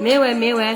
မ့ၢ်ဝဲ မ့ၢ်ဝဲ.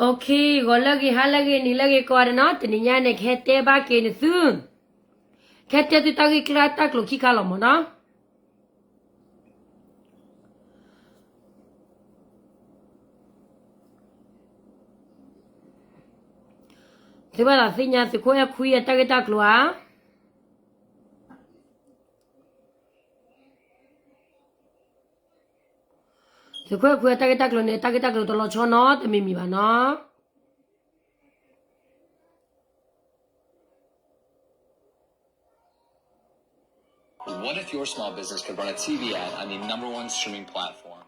Okay, ဂီၤလၢအဂ့ၤ ဟါလၢအဂ့ၤ နံၤလၢအဂ့ၤ ကိးဂၤဒဲးနီၤ, တနံၤညါန့ၣ် ကဟဲတဲဘၣ်က့ၤနသု, ကဟဲတဲသုတၢ်ဂ့ၢ်ကျိာ်တၢ်ကျိၤခံခါလီၤမၢ်နီၤ. သုဘၣ်သးသ့ၣ်ညါသုးခိၣ်အဲၣ်ခွံအတၢ်ဂ့ၢ်တၢ်ကျိၤဧါ. သုးခိၣ်အဲၣ်ခွံအတၢ်ဂ့ၢ်တၢ်ကျိၤန့ၣ် တၢ်ဂ့ၢ်တၢ်ကျိၤတလီၤဆီနီတမံၤမံၤဘၣ်နီၤ. What if your small business could run a T V ad on the number one streaming platform?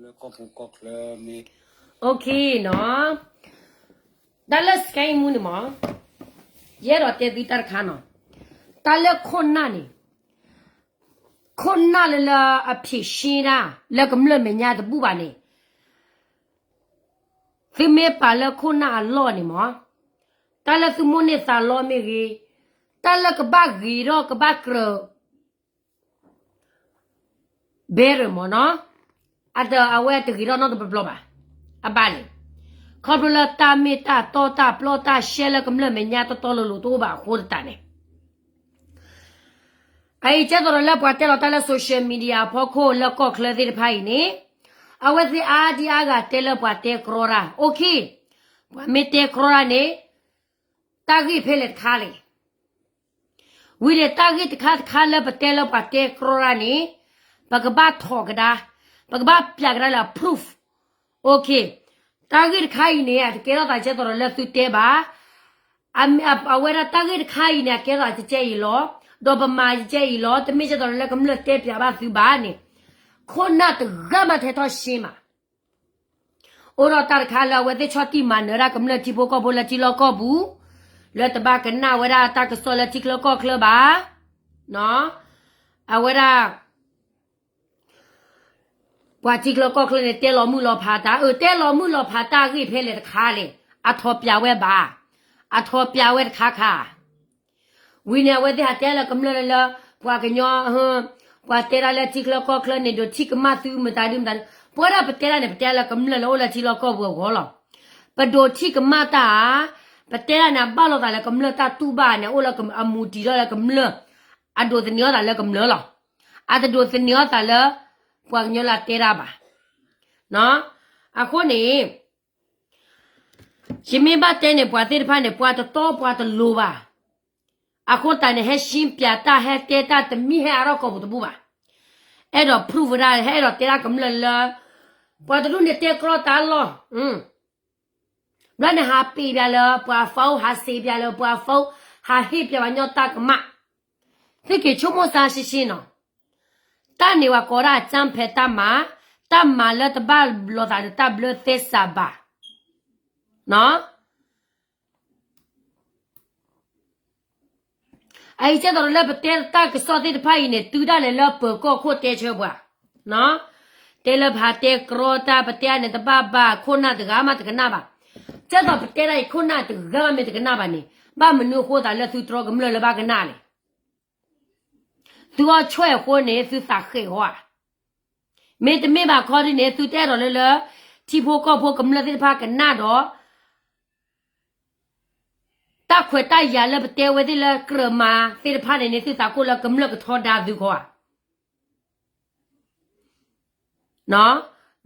လၢကီၢ်ပူၤကီၢ်ချၢမ့ၢ် Okay နီၤ, တၢ်လၢ scam မူန့ၣ်မၢ်, ယအဲၣ်ဒိးတဲသုတၢ်တခါနီၤ, တၢ်လၢခိၣ်နၢ်န့ၣ်, ခိၣ်နၢ်လၢလၢအဖြေရှင်းတၢ် လၢကမျၢၢ်မဲာ်ညါတဘူၣ်ဘၣ်န့ၣ်, သုမ့ၢ်ပာ်လၢခိၣ်နၢ်အလီၢ်န့ၣ်မၢ်, တၢ်လၢသုမိၣ်န့ၢ်သးလီမ့ၢ်ဂ့ၤ, တၢ်လၢကဘၣ်ဂ့ၤထီၣ်ကဘၣ်ကြၢး better မၢ်နီၤ, အတ အဝဲတဂ့ၤထီၣ်နီတဘျီဘျီဘၣ်, အဘၣ်န့ၣ်, ခီဖျိလၢတၢ်မ့ၢ်တၢ်တီတၢ်ပျီတၢ်ရှဲလၢကမျၢၢ်မဲာ်ညါတီတီလိၤလိၤတအိၣ်ဘၣ်အဃိသတးန့ၣ်, အအံၤကဲသိးဒီးလၢပှၤတဲလီၤတၢ်လၢ social media အဖီခိၣ်လၢကီၢ်ချၢသ့ၣ်တဖၣ်အံၤန့ၣ်, အဝဲသ့ၣ်အါဒံအါဂၤတဲလၢပှၤတဲကြီတၢ်, OK, ပှၤမ့ၢ်တဲကြီတၢ်န့ၣ်, တၢ်ဂ့ၢ်ဖဲလဲၣ်တခါလဲၣ်. ဝံၤန့ၣ် တၢ်ဂ့ၢ်တခါတခါလၢပတဲလၢပှၤတဲကြီတၢ်န့ၣ်, ပကဘၣ်ထီၣ်ကဒါ, ပကဘၣ်ပျးကဒါလၢ proof, OK, တၢ်ဂ့ၢ်တခါအံၤန့ၣ် အတကဲထီၣ်သးကဲသိးဒီးလၢသုတဲဘၣ် အဝဲဒၣ်တၢ်ဂ့ၢ်တခါအံၤန့ၣ် အကဲသိးအကဲအံၤလီၤ, ဒီးပမၤကဲအံၤလီၤ, တမ့ၢ်ကဲသိးလၢကမျၢၢ်တဲပျးဘၣ်သုဘၣ်န့ၣ်, ခိၣ်နၢ်တဂၤမးတဟဲထီၣ်ရှဲမး. အိၣ်ဒီးတၢ်တခါလၢအဝဲသ့ၣ်ဆီၣ်တံၢ်မၤနၢၤဒၣ်ကမျၢၢ်ထံဖိကီၢ်ဖိလၢထံလီၢ်ကီၢ်ပူၤ, လၢတဘၣ်ကနၣ်ဝဲဒၣ်တၢ်ကစီၣ်လၢထံချၢကီၢ်ချၢဘၣ်, အဝဲဒၣ် ပှၤထံချၢကီၢ်ချၢန့ၣ် တဲလီၤမုၢ်လီၤဖးတၢ်, အၢ တဲလီၤမုၢ်လီၤဖးတၢ်အဂ့ၢ်ဖဲလဲၣ်တခါလဲၣ်, အထီၣ်ပျးဝဲဘၣ်, အထီၣ်ပျးဝဲတခါခါ. ဝံၤန့ၣ် အဝဲသ့ၣ်ဟးတဲလၢကမျၢၢ်လၢ ပှၤကညီ, ပှၤတဲဒၣ်လၢထံချၢကီၢ်ချၢန့ၣ် ဒိးထံၣ်ကမၣ်သုမတၤဒုမတၤဒု, ပဝဲဒၣ်ပတဲဒၣ်န့ၣ် ပတဲလၢကမျၢၢ်လၢအိၣ်လၢထံလီၢ်ကီၢ်ပူၤအဂီၢ်လီၤ. ပဒိးထံၣ်ကမၣ်တၢ်ဧါ, ပတဲဒၣ်န့ၣ် အဘၣ်လိာ်သးလၢကမျၢၢ်တၢ်တူၢ်ဘၣ်န့ၣ် အိၣ်လၢအမူတံၤထီၣ်လၢကမျၢၢ်, အဒိးသန့ၤအီၣ်သးလၢကမျၢၢ်လီၤ. အတဒိးသန့ၤအီၣ်သးလၢ ပှၤကညီလၢအတဲဒၣ်ဘၣ်. အဃိန့ၣ် ယမ့ၢ်ဘၣ်တဲန့ၣ် ပှၤသ့ၣ်တဖၣ်န့ၣ် ပှၤတတီပှၤတလိၤဘၣ်. အဃိသတးန့ၣ် ဟဲရှင်းပြတၢ် ဟဲတဲတၢ်တမံၤ ဟဲအါထီၣ်ကိာ်ပူၤတဘူၣ်ဘၣ်. အဲၣ်ဒိး proof ဝဲဒၣ် ဟဲအဲၣ်ဒိးတဲဒၣ်ကမျၢၢ်လၢ ပှၤတဒူၣ်န့ၣ်တဲကြီတၢ်လီၤ. ဘျီန့ၣ်ဟးပ့ၤပျးလၢ ပှၤ phone ဟးစံးပျးလၢ ပှၤ phone ဟးဟ့ၣ်ပျးပှၤညီတၢ်ကမၣ်. သုက့ၤဆိကမိၣ်စၢ်ရှဲရှဲနီၤ. တၢ်န့ၣ်ပှၤကိးဒၣ် အကြမ်းဖက် တၢ်မၤ, တၢ်မၤလၢတဘၣ်လိာ်သးဒီးတၢ်ဘျၢသဲစးဘၣ်. အအံၤကဲသိးလၢပတဲတၢ်ကစီၣ်သ့ၣ်တဖၣ်အံၤန့ၣ် တုၤဒၣ်လဲာ်လၢပၢၤကီၢ်ခိၣ်တဲဆၢပှၤ, တဲလၢပဟးတဲကြီတၢ် ပတဲန့ၣ်တဘၣ်ဘၣ် ခိၣ်နၢ်တဂၤမးတကနၣ်ဘၣ်. ကဲသိးပတဲဒၣ်အံၤ ခိၣ်နၢ်တဂၤမးမ့ၢ်တကနၣ်ဘၣ်န့ၣ် ဘၣ်မနုၤအဃိသးလၢသုတြီကမျၢၢ်လၢဘၣ်ကနၣ်လဲၣ်. သုအီၣ်ဆွဲၣ်အဃိန့ၣ် သုသးဃဲးဃီဧါ. မ့တမ့ၢ်ဘၣ်ခီဒ်န့ၣ် သုတအဲၣ်ဒိးလၢလၢ ထံဖိကီၢ်ဖိကမျၢၢ်သ့ၣ်တဖၣ်ကနၣ်ဒီး တၢ်ခွဲးတၢ်ယာ်လၢပတဲဝဲသ့ၣ်လၢကြၢးမၤသ့ၣ်တဖၣ်န့ၣ်န့ၣ် သုသးကိၣ်လၢကမျၢၢ်ကထီဒါသုခီဧါ.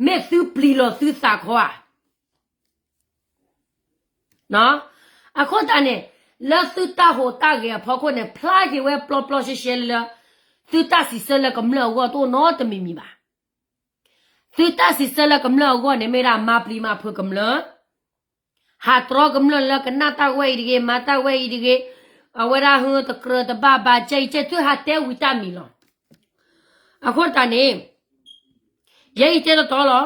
မ့ၢ်သုပျံၤလီၤသုသးခီဧါ. အဃိသတးန့ၣ် လၢသုတၢ်ဟူးတၢ်ဂဲၤအဖီခိၣ်န့ၣ် ဖျါက့ၤဝဲပျီပျီရှဲရှဲလၢ သုတၢ်စံးဆၢလၢကမျၢၢ်အဂီၢ်တအိၣ်နီတမံၤမံၤဘၣ်. သုတၢ်စံးဆၢလၢကမျၢၢ်အဂီၢ်န့ၣ် မ့ၢ်ဒၣ်မၤပျံၤမၤဖုးကမျၢၢ်, ဟးတြီကမျၢၢ်လၢကနၣ်တၢ်ဝဲအံၤတဂ့ၤ မၤတၢ်ဝဲအံၤတဂ့ၤ, အဝဲဒၣ်ဟုတကြၢးတဘၣ်ဘၣ် ကဲအံၤကဲ သုဟးတဲဝံၤတၢ်မံၤလီၤ. အဃိသတးန့ၣ် ယဲအံၤတဲတီတီလီၤ.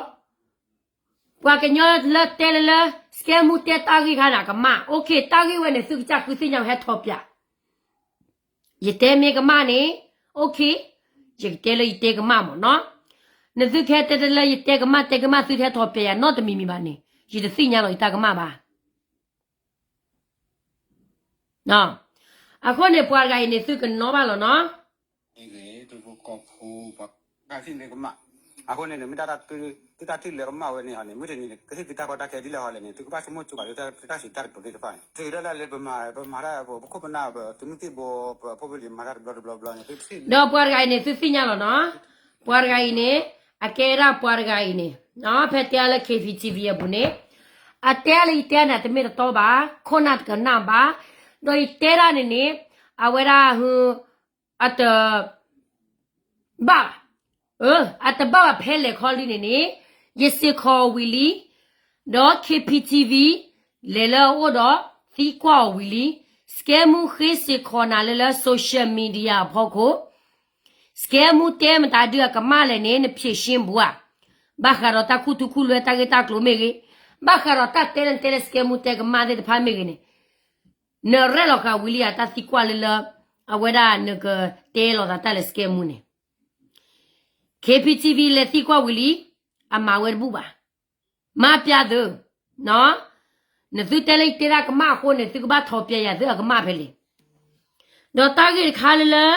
ပှၤကညီလၢတဲလၢလၢ စကဲမူတဲတၢ်ဂ့ၢ်ခါန့ၣ် အကမၣ် OK တၢ်ဂ့ၢ်ဝဲန့ၣ် သုကစၢ်ဃုသ့ၣ်ညါဟဲထီၣ်ပျး ယတဲမ့ၢ်ကမၣ်န့ၣ် OK, ယကတဲလၢယတဲကမၣ်မ့ၢ်နီၤ. နသုကဟဲတဲတလၢယတဲကမၣ်တဲကမၣ် သုတဟဲထီၣ်ပျးယၤနီတမံၤမံၤဘၣ်န့ၣ် ယတသ့ၣ်ညါလီၤယတၢ်ကမၣ်ဘၣ်. အဃိန့ၣ် ပှၤတဂၤအံၤန့ၣ် သုကနီၣ်ဘၣ်လီၤနီၤ. ဒီးပှၤတဂၤအံၤန့ၣ် သုသ့ၣ်ညါလီၤနီၤ. ပှၤတဂၤအံၤန့ၣ် သုသ့ၣ်ညါလီၤနီၤ. ပှၤတဂၤအံၤန့ၣ် အကဲဒၣ်ပှၤတဂၤအံၤန့ၣ် ဖဲတဲလၢ KPTV အပူၤန့ၣ် အတဲလၢယတဲန့ၣ် တမ့ၢ်တတီဘၣ်, ခိၣ်နၢ်တကနၣ်ဘၣ်, ဒီးယတဲဒၣ်န့ၣ်န့ၣ် အဝဲဒၣ်ဟု အတ ဘၣ်ဘၣ်, အတဘၣ်ဘၣ်ဖဲလဲၣ်ခီလံန့ၣ်န့ၣ် ယစ့ၢ်ကီးဝံၤလံ, ဒီး KPTV လဲၤလၢအအိၣ်ဒီးသံကွၢ်အီၤဝံၤလံ, စကဲမူဃ့စ့ၢ်ကီးနၤလၢလၢ social media အဖီခိၣ်, စကဲမူတဲမတၤဒုအကမၣ်လဲၣ်န့ၣ် နဖြေရှင်းဘူးဧါ, ဘၣ်ဃးဒီးတၢ်ခူသူၣ်ခူလွဲတၢ်ဂ့ၢ်တၢ်ကျိၤမ့ၢ်ဂ့ၤ, ဘၣ်ဃးဒီးတၢ်တဲလၢနတဲလၢစကဲမူတဲကမၣ်သ့ၣ်တဖၣ်မ့ၢ်ဂ့ၤန့ၣ် နရဲၣ်လီၤဃာ်ဝံၤလံဧါ တၢ်သံကွၢ်လၢလၢ အဝဲဒၣ်နကတဲလိာ်သးတၢ်လၢစကဲမူန့ၣ် KPTV လဲၤသံကွၢ်ဝံၤလံ, အမၤဝဲတဘူၣ်ဘၣ်. မၤပျးသု, နသုတဲလၢယတဲဒၣ်ကမၣ်အဃိန့ၣ် သုကဘၣ်ထီၣ်ပျးယၤသုအကမၣ်ဖဲလဲၣ်. ဒီးတၢ်ဂ့ၢ်တခါလၢလၢ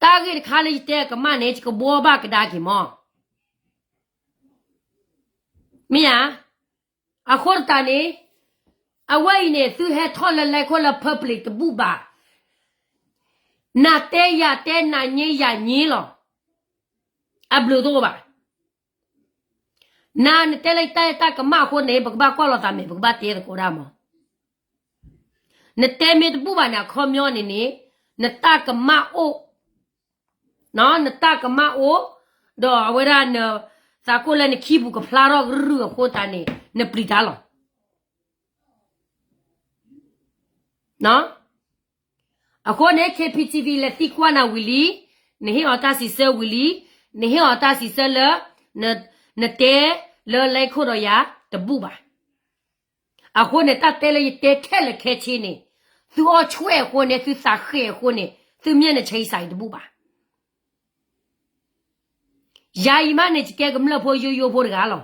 တၢ်ဂ့ၢ်တခါလၢယတဲအကမၣ်န့ၣ် ယကဘှီဘၣ်ကဒါက့ၤမး. မ့ၢ်ဧါ. အဃိသတးန့ၣ် အဝဲအံၤန့ၣ် သုဟဲထီၣ်လၢလဲခိၣ်လၢ public တဘူၣ်ဘၣ်. နၤတဲယၤတဲ နၤညဲယၤညဲလီၤ. အဘျုးတအိၣ်ဘၣ်. နၤနတဲလၢတၢ်အဲၣ်တၢ်ကမၣ်အဃိန့ၣ် ပကဘၣ်ကွၢ်လီၤသးမဲာ် ပကဘၣ်တဲသကိးဒၣ်မး. နတဲမ့ၢ်တဘူၣ်ဘၣ်န့ၣ် အခီပညီန့ၣ်န့ၣ် နတၢ်ကမၣ်အိၣ်, နတၢ်ကမၣ်အိၣ်, ဒီးအဝဲဒၣ်နသးကိၢ်လၢနခံပူၤကဖျါထီၣ်ကရုၢ်အဃိသတးန့ၣ် နပျံၤတၢ်လီၤ. အဃိန့ၣ် KPTV လဲၤသံကွၢ်နၤဝံၤလံ, နဟ့ၣ်အီၤတၢ်စံးဆၢဝံၤလံ, နဟ့ၣ်အီၤတၢ်စံးဆၢလၢ နတဲလၢလဲခိၣ်ဒီးယၤတဘူၣ်ဘၣ်. အဃိန့ၣ် တၢ်တဲလၢယတဲခဲလၢာ်ခဲဆ့န့ၣ် သုအီၣ်ဆွဲၣ်အဃိန့ၣ် သုသးဃ့ၣ်အဃိန့ၣ် သုမ့ၢ်နဆဲးစးအံၤတဘူၣ်ဘၣ်. ယၤအံၤမးန့ၣ် ယကဲကမျၢၢ်ဖိယိယိဖိတဂၤလီၤ.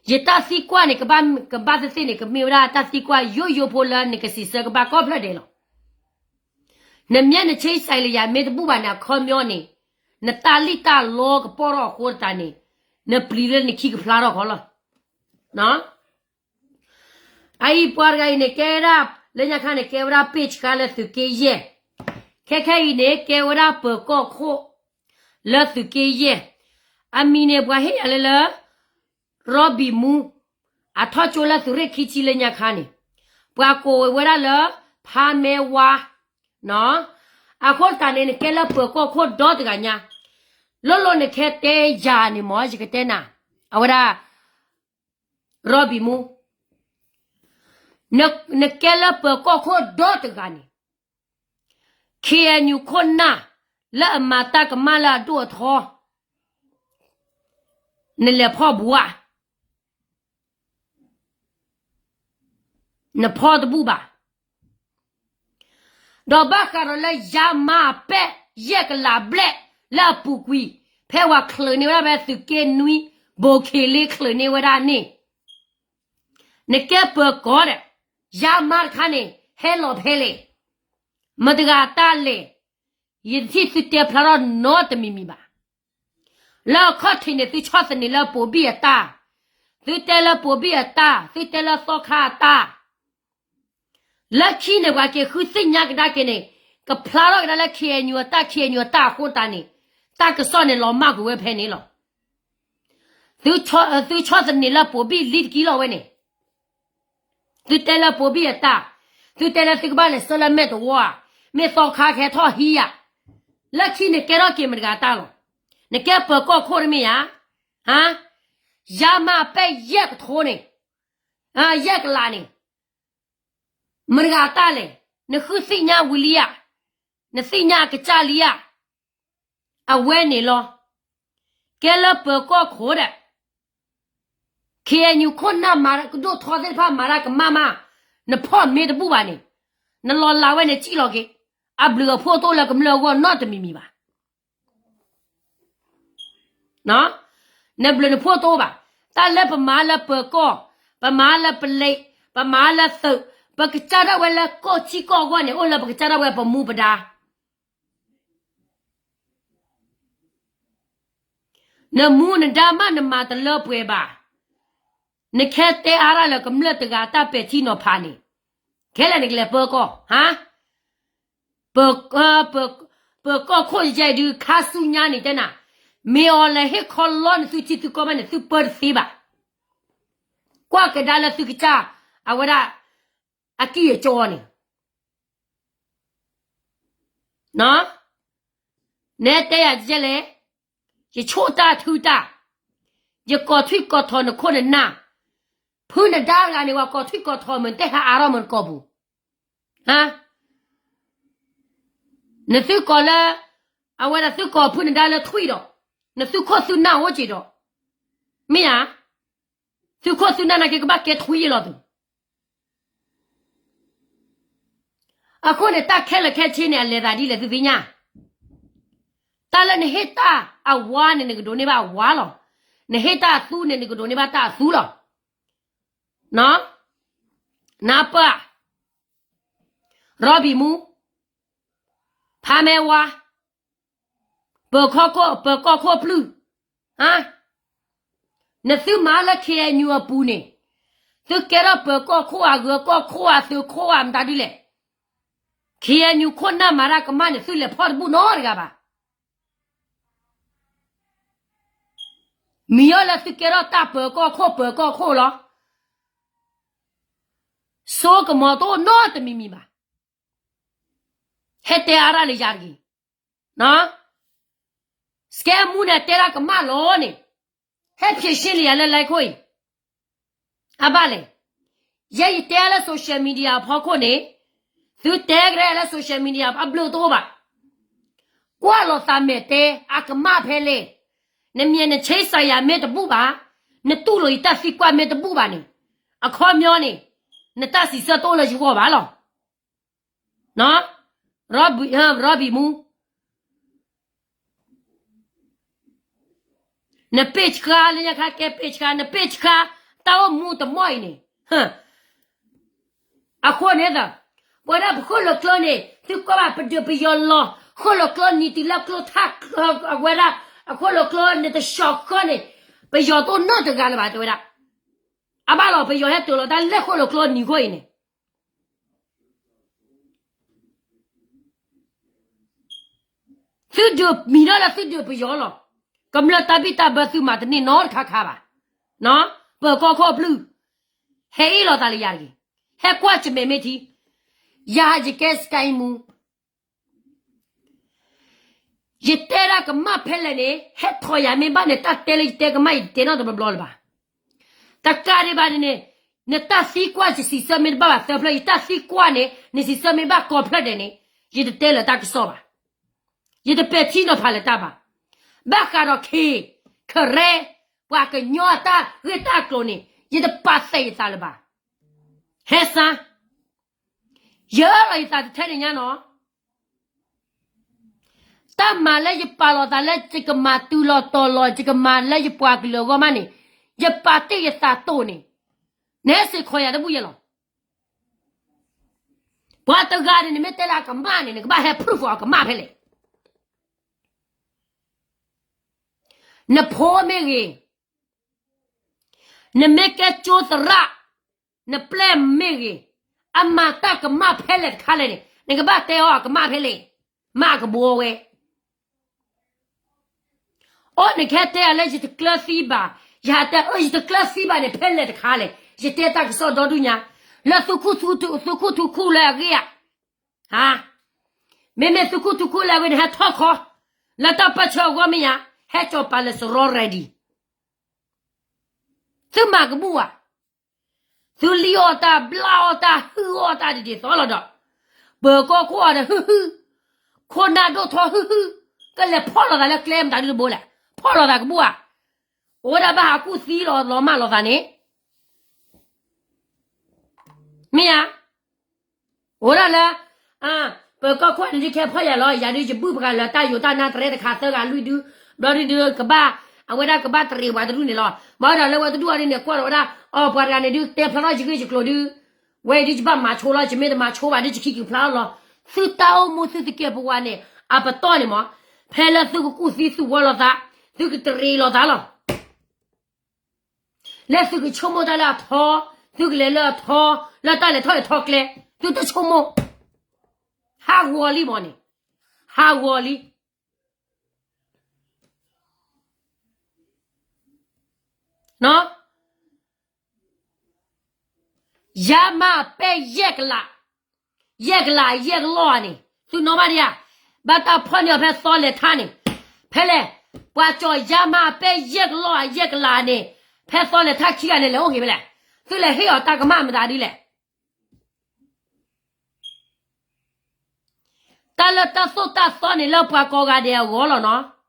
ယတၢ်သံကွၢ်န့ၣ် ကဘၣ်သ့ၣ်သ့ၣ်န့ၣ် ကမ့ၢ်ဝဲဒၣ်တၢ်သံကွၢ်ယိယိဖိလၢနကစံးဆၢကဘၣ်ကိးဖျၢၣ်ဒဲးလီၤ. နမ့ၢ်နဆဲးစးအံၤလၢယၤမ့ၢ်တဘူၣ်ဘၣ်န့ၣ် အခီပညီန့ၣ် နတၢ်လံၣ်တၢ်လီကပီၢ်ထီၣ်အဃိသတးန့ၣ် နပျံၤလၢနခံကဖျါထီၣ်ခီလီၤ. အအံၤပှၤတဂၤအံၤန့ၣ် ကဲဝဲဒၣ် လၢညါခါန့ၣ် ကဲဝဲဒၣ် page ခါလၢသုးက့ယဲၢ်, ခဲခဲအံၤန့ၣ် ကဲဝဲဒၣ်ပၢၤကီၢ်ခိၣ် လၢသုးက့ယဲၢ်, အမံၤန့ၣ် ပှၤဟ့ၣ်ယၤလၢလၢ ရီဘံးမူ, အထီၣ်ကၠိလၢသုးရ့ၣ်ခံဆံလၢညါခါန့ၣ်, ပှၤကိးဝဲဒၣ်လၢ ဖါမဲဝါ, အဃိသတးန့ၣ် နကဲလၢပၢၤကီၢ်ခိၣ်ဒီတဂၤညါ, လိၣ်လိၣ်နခဲတဲယၤန့ၣ်မ့ၢ် ယကတဲနၤ, အဝဲဒၣ် ရီဘံးမူ, နကဲလၢပၢၤကီၢ်ခိၣ်ဒီတဂၤန့ၣ်, KNU ခိၣ်နၢ် လၢအမၤတၢ်ကမၣ်လၢအဒိၣ်အထီ, နလဲၤဖီၣ်ဘူးဧါ, နဖီၣ်တဘူၣ်ဘၣ်. ဒီးဘၣ်ဃးဒီးလၢယါမါအပဲၢ် ယဲၢ်ကလးဘျဲၣ်လၢအပူၤကွံာ်, ဖဲဝဲချုးန့ၢ်ဝဲဒၣ်ဖဲသုးက့နွံ ဘိးခ့လ့ချုးန့ၢ်ဝဲဒၣ်န့ၣ်, နကဲပၢၤကီၢ်ဒီး, ယါမါတခါန့ၣ် ဟဲလီၤဖဲလဲၣ်, မတၤတဂၤအတၢ်လဲၣ်, ယတထံၣ်သုတဲဖျါထီၣ်နီတမံၤမံၤဘၣ်. လၢအခီၣ်ထံးန့ၣ် သုဆီၣ်သနံးလၢပိာ်ဘံၣ်အတၢ်, သုတဲလၢပိာ်ဘံၣ်အတၢ်, သုတဲလၢသီခါအတၢ်, လၢခံန့ၣ် ပှၤက့ၤဃုသ့ၣ်ညါကဒါက့ၤန့ၣ်, ကဖျါထီၣ်ကဒါလၢ KNU အတၢ် KNU အတၢ်အဃိသတးန့ၣ်, တၢ်ကစီၣ်န့ၣ်လီၤမၢ်ကွံာ်ဝဲဖဲန့ၣ်လီၤ. သုဆီၣ်သနံးလၢပိာ်ဘံၣ်လံတက့ၢ်လီၤဝဲန့ၣ်, သုတဲလၢပိာ်ဘံၣ်အတၢ်, သုတဲလၢသုကဘၣ်လဲၤဆှၢလၢမဲာ်တဝီဧါ, မ့ၢ်သီခါကဟဲထီၣ်ဟံးဧါ, လၢခံန့ၣ်ကဲထီၣ်က့ၤမတၤတဂၤအတၢ်လီၤ. နကဲပၢၤကီၢ်ခိၣ်တမ့ၢ်ဧါ, ဟါ, ယါမါအပဲၢ်ယဲၢ်ကထိန့ၣ်, ယဲၢ်ကလးန့ၣ် မတၤတဂၤအတၢ်လဲၣ်, နဃုသ့ၣ်ညါဝံၤလံဧါ, နသ့ၣ်ညါအကစၢ်လံဧါ, အဝဲန့ၣ်လီၤ. ကဲလၢပၢၤကီၢ်ခိၣ်ဒီး, KNU ခိၣ်နၢ်မၤကဒိၣ်ထီသ့ၣ်တဖၣ်မၤတၢ်ကမၣ်မး, နဖီၣ်မ့ၢ်တဘူၣ်ဘၣ်န့ၣ်, နလီၤလးဝဲန့ၣ်စံၣ်လီၤက့ၤ, အဘျုးအဖှိၣ်တအိၣ်လၢကမျၢၢ်အဂီၢ်နီတမံၤမံၤဘၣ်. နဘျုးနဖှိၣ်တအိၣ်ဘၣ်. တၢ်လၢပမၤလၢပၢၤကီၢ်, ပမၤလၢပလံး, ပမၤလၢသုး, ပကစၢ်ဒၣ်ဝဲလၢကီၢ်ထံကီၢ်အဂီၢ်န့ၣ် အိၣ်လၢပကစၢ်ဒၣ်ဝဲပမူပဒါ. နမူနဒါမးနမၤတလၢပှဲၤဘၣ်. နခဲတဲအါဒၣ်လၢကမျၢၢ်တဂၤတၢ်ပဲာ်ထံနီၤဖးန့ၣ်, ခဲလၢာ်နကလဲၤပၢၤကီၢ်, ဟါ, ပၢၤကီၢ်ခိၣ်ယဲဒုးခါဆူညါန့ၣ်တဲနၤ, မ့ၢ်အီၤလဲၤဟ့ၣ်ခီလီနသုထံသုကီၢ်ဘၣ်န့ၣ် သုပၢတသ့ဘၣ်. ကွၢ်ကဒါလၢသုကစၢ်, အဝဲဒၣ်, အကံၢ်အကီန့ၣ် နတဲယၤကဲလဲၣ်, ယဆိၣ်တၢ်ထုတၢ်, ယကိးထွံၣ်ကိးထိးနခိၣ်နနၢ်, ဖုနဒါတဂၤန့ၣ် ပှၤကိးထွံၣ်ကိးထိးမုၢ်တဲဟးအါထီၣ်မုၢ်နကိာ်ပူၤ, နသုကိးလၢ, အဝဲဒၣ်သုကိးဖုနဒါလၢထွံၣ်ဒီး, နသုခိၣ်သုနၢ်အိၣ်က့ၤဒီး, မ့ၢ်ဧါ, သုခိၣ်သုနၢ်နာ်က့ကဘၣ်ကဲထွံၣ်ယဲလီၤသု အဃိန့ၣ် တၢ်ခဲလၢာ်ခဲဆ့န့ၣ် အလဲၤသးဒ်လဲၣ်သုသ့ၣ်ညါ, တၢ်လၢနဟ့ၣ်တၢ်အဝါန့ၣ် နကဒိးန့ၢ်ဘၣ်အဝါလီၤ, နဟ့ၣ်တၢ်အသူန့ၣ် နကဒိးန့ၢ်ဘၣ်တၢ်အသူလီၤ. နၢ်ပၢၢ်, ရီဘံၣ်မူ, ဖါမဲဝါ, ပၢၤကီၢ်ခိၣ်, ပၢၤကီၢ်ခိၣ်ပျုၢ်, နသုမၤလၢ KNU အပူၤန့ၣ်, သုကဲထီၣ်ပၢၤကီၢ်ခိၣ်ဧါ, ဂၢၤကီၢ်ခိၣ်ဧါ, သုးခိၣ်ဧါ, မတၤဒ်လဲၣ်, ခ့ၣ်အဲၣ်ယူၣ် ခိၣ်နၢ်မၤတၢ်ကမၣ်န့ၣ် သုလဲၤဖီၣ်တဘူၣ်နီတဂၤဘၣ်. မ့ၢ်အီၤလၢသုကဲထီၣ်တၢ်ပၢၤကီၢ်ခိၣ်ပၢၤကီၢ်ခိၣ်လီၤ. စိကမီၤတအိၣ်နီတမံၤမံၤဘၣ်. ဟဲတဲအါရၣ်လၢယၤတဂ့ၤ. စကဲမူန့ၣ်တဲတၢ်ကမၣ်လီၤန့ၣ်, ဟဲဖြေရှင်းလံယၤလၢ line ခိၣ်အံၤ. အဘၣ်လဲၣ်, ယဲယတဲလၢ social media အဖီခိၣ်န့ၣ်, သုတဲကရဲလၢ social media အဘျုးတအိၣ်ဘၣ်. ကွၢ်လိာ်သးမဲာ်တဲ အကမၣ်ဖဲလဲၣ်. နမ့ၢ်နဆ့စၤယၤမ့ၢ်တဘူၣ်ဘၣ်, နတူၢ်လိာ်ယတၢ်သံကွၢ်မ့ၢ်တဘူၣ်ဘၣ်န့ၣ်, အခီပညီန့ၣ်, နတၢ်စံးဆၢတအိၣ်လၢယဂီၢ်ဘၣ်လီၤ. နီၢ်, ရီဘံၣ်မူ နပ့ၢ်ဆှါလၢညါခါကဲပ့ၢ်ဆှါ, နပ့ၢ်ဆှါတၢ်အိၣ်မူတမီၢ်အံၤန့ၣ်, အဃိန့ၣ်ဒီး, ပဝဲဒၣ်ပဃိၣ်လိာ်ကျိန့ၣ် သုကွၢ်ဘၣ်ပဒုးပယီၤလီၤ, ဃိၣ်လိာ်ကျိနံၤတုၤလၢကျိထါ, အဝဲဒၣ်, အဃိၣ်လိာ်ကျိန့ၣ်တဆှီဃၢန့ၣ်, ပယီၤတအိၣ်နီတဂၤလၢၤဘၣ် တဲဝဲဒၣ်. အဘၣ်လီၤ ပယီၤဟဲတုၤလီၤတၢ်လၢဃိၣ်လိာ်ကျိနံၤခိၣ်အံၤန့ၣ် သုဒုးမံၤထီၣ်လၢသုဒုးပယီၤလီၤ. ကမျၢၢ်တၢ်ဘံၣ်တၢ်ဘၢသုမၤတန့ၢ်နီတခါခါဘၣ်. ပၢၤကီၢ်ခိၣ်အဘျုး, ဟဲအ့ၣ်လိာ်သးလၢယၤတဂ့ၤ. ဟဲကွၢ်ကမဲာ်မ့ၢ်ထံ, ယၤယကဲစကဲမူ ယတဲဒၣ်ကမၣ်ဖဲလဲၣ်န့ၣ် ဟဲထီၣ်ယၤမ့ၢ်ဘၣ်န့ၣ် တၢ်တဲလၢယတဲကမၣ် ယတတဲနီတဘျီဘျီလၢၤဘၣ်. တကးဒံးဘၣ်န့ၣ်န့ၣ်, နတၢ်သံကွၢ်ယစံးဆၢမ့ၢ်တဘၣ်ဘၣ်သၢဖျၢၣ်, ယတၢ်သံကွၢ်န့ၣ် နစံးဆၢမ့ၢ်ဘၣ်ကိးဖျၢၣ်ဒဲးန့ၣ်, ယတတဲလၢၤတၢ်ကစီၣ်ဘၣ်. ယတပဲာ်ထံနီၤဖးလၢၤတၢ်ဘၣ်. ဘၣ်ဃးဒီးခ့ၣ်, ခရဲ, ပှၤကညီအတၢ်ဂ့ၢ်တၢ်ကျိၤန့ၣ် ယတပာ်သးယသးလၢၤဘၣ်. ဟဲစါ ယအၢၣ်လီၤယသးတထဲန့ၣ်ညါနီၤ. တၢ်မၤလၢယပာ်လီၤသးလၢယကမၤတုၤလီၤတီၤလီၤ ယကမၤလၢယပှၤကလုာ်အဂီၢ်မးန့ၣ်, ယပာ်တ့ၢ်ယသးတိၢ်န့ၣ်, နဟဲစ့ၢ်ကီးယၤတဘူၣ်ယဲလီၤ. ပှၤတဂၤန့ၣ် နမ့ၢ်တဲလၢအကမၣ်န့ၣ် နကဘၣ်ဟဲ proof အီၤအကမၣ်ဖဲလဲၣ်. နဖိမ့ၢ်ဂ့ၤ, နမ့ၢ်ကဲကၠိသရၣ်, နပျဲၢ်မ့ၢ်ဂ့ၤ, အမၤတၢ်ကမၣ်ဖဲလဲၣ်တခါလဲၣ်န့ၣ် နကဘၣ်တဲအီၤအကမၣ်ဖဲလဲၣ်, မၤကဘှီဝဲ. အိၣ်နကဟဲတဲအီၤလၢယတကျၢၤသံဘၣ်, ယဟးတဲအၢ ယတကျၢၤသံဘၣ်န့ၣ် ဖဲလဲၣ်တခါလဲၣ်, ယတဲတၢ်ကစီၣ်ဒီဒူၣ်ညါ, လၢသုခိၣ်ထူ, သုခိၣ်ထူခိၣ်လၢအဂ့ၢ်ဧါ. မ့မ့ၢ်သုခိၣ်ထူခိၣ်လၢအဂ့ၢ်န့ၣ် ဟဲထီၣ်ခီ, လၢတၢ်ပၢဆှၢအဂီၢ်မ့ၢ်ဧါ, ဟဲကၠီၤပာ်လၢစရီ ready. သုမၤကဘူၣ်ဧါ. သုလံၣ်အီၣ်တၢ် ဘျၣ်အီၣ်တၢ် ဟုၣ်အီၣ်တၢ်ဒ်ဒ်သိးလီၤဒီး, ပၢၤကီၢ်ခိၣ်အီၤဒီးဟုၣ်ဟုၣ်, ခိၣ်နၢ်ဒိၣ်ထီၣ်ဟုၣ်ဟုၣ်, ကလဲၤဖီၣ်လိာ်သးလၢကျဲမတၤဒုတဘိလဲၣ်, ဖီၣ်လိာ်သးကဘူၣ်ဧါ. အိၣ်ဝဲဒၣ်ဘၣ်ဟးကူၣ်သံလီၤလီၤမၢ်လိာ်သးန့ၣ် မ့ၢ်ဧါ. အိၣ်ဒၣ်လၢ ပၢၤကီၢ်ခိၣ်န့ၣ်ဒုး ခဲဖီၣ်ယၤလီၤ, ယၤဒုးယဘုၣ်ပှၤလၢတၢ်ယိာ်တၢ်နါတရဲတခါသၢဂၤလွံၢ်ဒု, ဘျီဒုးဒုးကဘၣ်, အဝဲဒၣ်ကဘၣ်တရံးပှၤတဒူၣ်န့ၣ်လီၤ. ဘၣ်ဝဲဒၣ်လၢဝဲတဒူၣ်အီၤဒ်န့ၣ် ကွၢ်လီၤဝဲဒၣ်, အီ ပှၤတဂၤန့ၣ်ဒုး တဲဖျါထီၣ်ယဂ့ၢ်ယကျိၤဒုး, ဝဲအံၤဒုးယဘၣ်မၤဆိလီၤ, ယမ့ၢ်တမၤဆိဘၣ်ဒုး ယခံက့ၤဖျါထီၣ်လီၤ. သုတၢ်အိၣ်မူသုတကဲပဝးန့ၣ် အပတီၢ်န့ၣ်မး, ဖဲလၢသုကကူၣ်သံသုဝီလိာ်သး, သုကတရံးလိာ်သးလီၤ. လၢသုကဆိကမိၣ်တၢ်လၢအထီ, သုကလဲၤလၢအထီ, လၢတၢ်လဲၤထီၣ်လဲၤထီကျဲ, သုတဆိကမိၣ်, ဟးဂီၤလံမးန့ၣ်, ဟးဂီၤလံ. ယါမးပဲယဲၢ်ကလး, ယဲၢ်ကလးယဲၢ်ကလီၢ်ဧါန့ၣ်, သုနီၣ်ဘၣ်ဒံးဧါ, ဘၣ်တၢ်ဖီၣ်န့ၢ်အီၤဖဲသီလဲၤထါန့ၣ်, ဖဲလဲၣ်, ပှၤကၠီၤယါမးပဲယဲၢ်ကလီၢ်ဧါယဲၢ်ကလးန့ၣ်, ဖဲသီလဲၤထါခံဂၤန့ၣ် လဲၤအိၣ်ဂ့ၤဖဲလဲၣ်, သုလဲၤဟ့ၣ်အီၤတၢ်ကမၣ်မတၤဒ်လဲၣ်. တၢ်လၢတၢ်သိၣ်တၢ်သီန့ၣ်လၢပှၤကိးဂၤဒဲးအဂီၢ်လီၤနီၤ.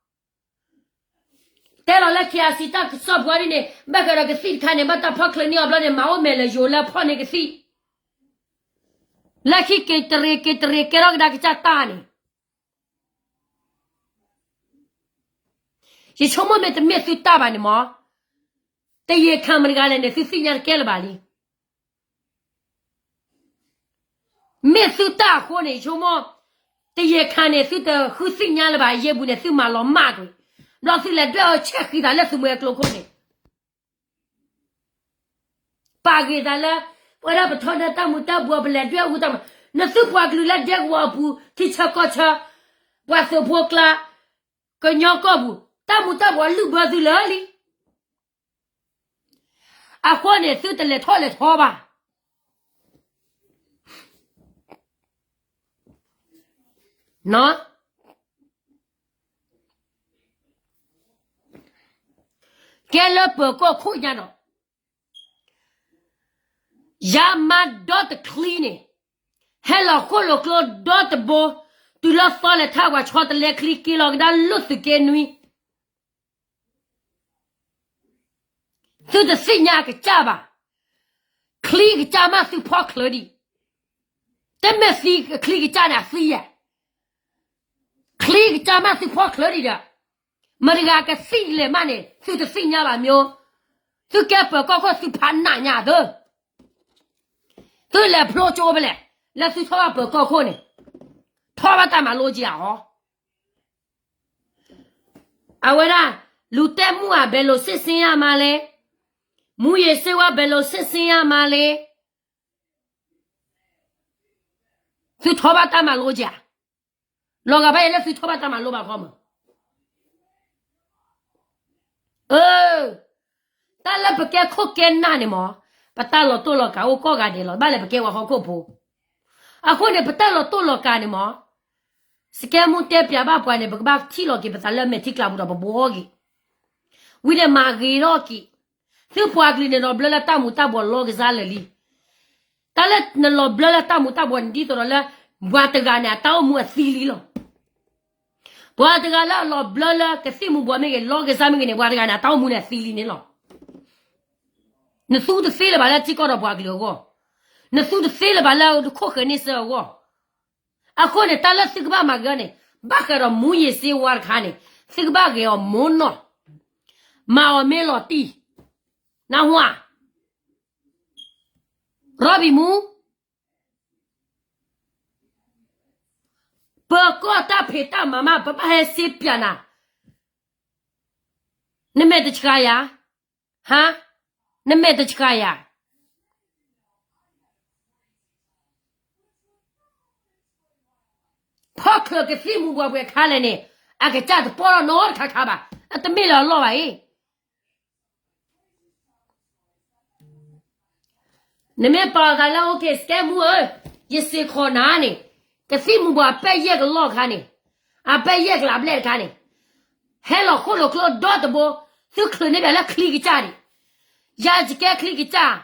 တဲလီၤလၢ ခ့ၣ်အၣ်စံၣ် တၢ်ကစီၣ်ပူၤဒ်န့ၣ် ဘၣ်ဃးဒီးကသံၣ်တခါန့ၣ် ဘၣ်တၢ်ဖီၣ်ချၢန့ၢ်အီၤဘျီန့ၣ် မၤအိၣ်မဲာ်လၢယိၤလၢဖီၣ်န့ၢ်ကသံၣ်, လၢခံက့ၤတရံးက့ၤတရံးကဲထီၣ်ကဒါကစၢ်တၢ်န့ၣ် ယဆိကမိၣ်မ့ၢ်တမ့ၢ်သုတၢ်ဘၣ်န့ၣ်မး, တယံာ်ခါမတဂၤလဲၣ်န့ၣ် သုသ့ၣ်ညါတကဲလၢၤဘၣ်လံ. မ့ၢ်သုတၢ်အဃိန့ၣ် ယဆိကမိၣ်, တယံာ်ခါန့ၣ် သုတဃုသ့ၣ်ညါလၢၤဘၣ်, ယဲၢ်ပူၤန့ၣ် သုမၤလီၤမၢ်ကွံာ်, ဘျီသုလဲၤဒွဲၣ်အီၤဆဲးဃံသးလၢသုးမုၢ်အဲၤကျိၤခိၣ်န့ၣ် ပာ်ဂ့ၤသးလၢ ပဝဲဒၣ်ပထီဒါတၢ်မူၤတၢ်ဘှီး ပလဲၤဒွဲၣ်အူတၢ်မၤ နသုပှၤကလုာ်လၢဒဲကဝီၤအပူၤ ထံဆၢကီၢ်ဆၢ, ပှၤသုးဖိကျါ, ကညီကီၢ်ပူၤ, တၢ်မူၤတၢ်ဘှီးလုၢ်ဘၢသုလၢာ်လံ. အဃိန့ၣ် သုတလဲၤထီၣ်လဲၤထီဘၣ်. ကဲလၢပၢၤကီၢ်ခိၣ်ညါဒီး ယၤမၤဒီတချံန့ၣ်, ဟဲလီၤဃိၣ်လီၤကျိဒီတဘိ, တုၤလၢသီလဲၤထီၣ် ပှၤဆီတလဲချံက့ၤလီၤကဒါလိာ်သုးက့နွံ. သုတသ့ၣ်ညါအကစၢ်ဘၣ်. ချံကစၢ်မးသုဖီၣ်ချၢဒံး, တမ့ၢ်သံချံကစၢ်န့ၣ်အသံယဲၢ်. ချံကစၢ်မးသုဖီၣ်ချၢဒံးဒီး, မတၤတဂၤကသံၣ်လဲၣ်မးန့ၣ် သုတသ့ၣ်ညါဘၣ်မၠိ, သုကဲပၢၤကီၢ်ခိၣ်သုဖးနးညါသၢ သုလဲၤဖျိကၠိဖဲလဲၣ်, လၢသုထီၣ်ဘၣ်ပၢၤကီၢ်ခိၣ်န့ၣ်, ထီၣ်ဘၣ်တၢ်မၤလိက့ၤဧါ. အဝဲဒၣ်, လူၤတဲမူအဘဲလိာ်စ့ၣ်စ့ၣ်ညါမးလဲၣ်, မူယ့ၤစ့ဝါဘဲလိာ်စ့ၣ်စ့ၣ်ညါမးလဲၣ်, သုထီၣ်ဘၣ်တၢ်မၤလိက့ၤဧါ. လီၤဂာ်ဘၣ်ယဲလၢသုထီၣ်ဘၣ်တၢ်မၤလိဘၣ်ခီမး. အၢ, တၢ်လၢပကဲခိၣ်ကဲနၢ်န့ၣ်မး, ပတၢ်လီၤတိၢ်လီၤကးအိၣ်ကိးဂၤဒဲးလီၤ, ဘၣ်လဲၣ်ပကဲပှၤဟီၣ်ခိၣ်ဖိ. အဃိန့ၣ် ပတၢ်လီၤတိၢ်လီၤကးန့ၣ်မး, စကဲမူတဲပျးဘၣ်ပှၤန့ၣ် ပကဘၣ်ထံၣ်လီၤက့ၤပသးလၢမဲာ်ထံကျးပူၤဒီးပဘှီက့ၤ, ဝံၤန့ၣ်မၤဂ့ၤထီၣ်က့ၤ. သုပှၤကလုာ်န့ၣ်လီၤဘျၢလၢတၢ်မူၤတၢ်ဘှီးလီၤကစၢ်လၢာ်လံ. တၢ်လၢနလီၤဘျၢလၢတၢ်မူၤတၢ်ဘှီးန့ၣ် ဒ်သိးဒီးလၢ ပှၤတဂၤန့ၣ် အတၢ်အိၣ်မူအသံလံလီၤ. ပှၤတဂၤလၢအလီၤဘျၢလၢကသံၣ်မူၤဘှီးမ့ၢ်ဂ့ၤ လီၤကစၢ်မ့ၢ်ဂ့ၤန့ၣ် ပှၤတဂၤန့ၣ် အတၢ်အိၣ်မူန့ၣ်အသံလံန့ၣ်လီၤ. နသူတသ့လၢၤဘၣ်လၢထံကီၢ်ဒီးပှၤကလုာ်အဂီၢ်, နသူတသ့လၢၤဘၣ်လၢတခိၣ်ဃၢၤန့ၢ်စၢၤအဂီၢ်. အဃိန့ၣ် တၢ်လၢသုကဘၣ်မၤဂ့ၤန့ၣ်, ဘၣ်ဃးဒီးမူယ့ၤစ့ဝါတခါန့ၣ်, သုကဘၣ်ဂ့ၤအီၤမိၢ်နီၢ်, မၤအီၤမ့ၢ်လီၤတံၢ်, နၢ်ဟူဧါ. ရီဘံၣ်မူ, ပၢၤကီၢ်တၢ်ဖံးတၢ်မၤမး ပဘၣ်ဟဲစ့ပျးနၤ, နမဲာ်တဆှးယၤ, ဟါ, နမဲာ်တဆှးယၤ. ဖီၣ်ချၢကသံၣ်မူၤဘှီးပှဲၤခါလဲၣ်န့ၣ်, အကစၢ်တပီၢ်ထီၣ်နီတခါခါဘၣ်, အတမ့ၢ်လၢအလီၢ်ဘၣ်အံၤ. နမ့ၢ်ပာ်လီၤသးလၢ အိၣ်က့ၤ စကဲမူဧၢ, ယစ့ၢ်ကီးနၤန့ၣ်, ကသံၣ်မူၤဘှီးအပဲၢ်ယဲၢ်ကလီၢ်တခါန့ၣ်, အပဲၢ်ယဲၢ်ကလးဘျဲၣ်တခါန့ၣ်, ဟဲလီၤဃိၣ်လီၤကျိဒီတဘိ, သုချုးန့ၢ်ဘၣ်လၢချံကစၢ်န့ၣ်, ယၤယကဲချံကစၢ်,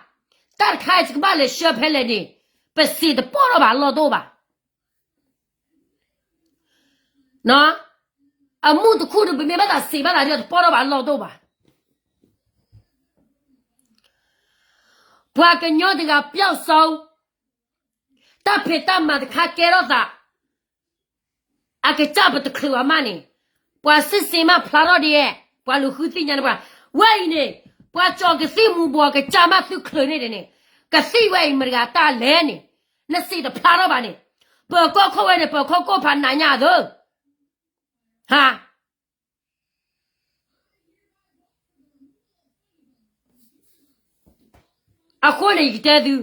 တၢ်တခါအံၤယကဘၣ်လဲၤဆှၢဖဲလဲၣ်န့ၣ်, ပစံးတပီၢ်ထီၣ်ဘၣ်အလီၢ်တအိၣ်ဘၣ်. အမူတခူၣ်ဒီး ပမ့ၢ်ဘၣ်သးစံးဘၣ်သးဒီး တပီၢ်ထီၣ်ဘၣ်အလီၢ်တအိၣ်ဘၣ်. ပှၤကညီတဂၤပျီၣ်စီ, တၢ်ဖံးတၢ်မၤတခါကဲထီၣ်သး, အကစၢ်ပတချုးဘၣ်မးန့ၣ်, ပှၤစံးစ့မးဖျါထီၣ်ဒ်, ပှၤလူၤဃုသ့ၣ်ညါန့ၣ်ပှၤ, ဝဲအံၤန့ၣ်, ပှၤကၠီၤကသံၣ်မူၤဘှီးကစၢ်မးသုချုးန့ၢ်ဒ်န့ၣ်, ကသံၣ်ဝဲအံၤမတၤတဂၤတၢ်လဲၣ်န့ၣ်, နစံးတဖျါထီၣ်ဘၣ်န့ၣ်, ပၢၤကီၢ်ခိၣ်ဝဲန့ၣ် ပၢၤကီၢ်ခိၣ်ဖးနးညါသၢ, ဟါ အဃိန့ၣ် ယကတဲသု,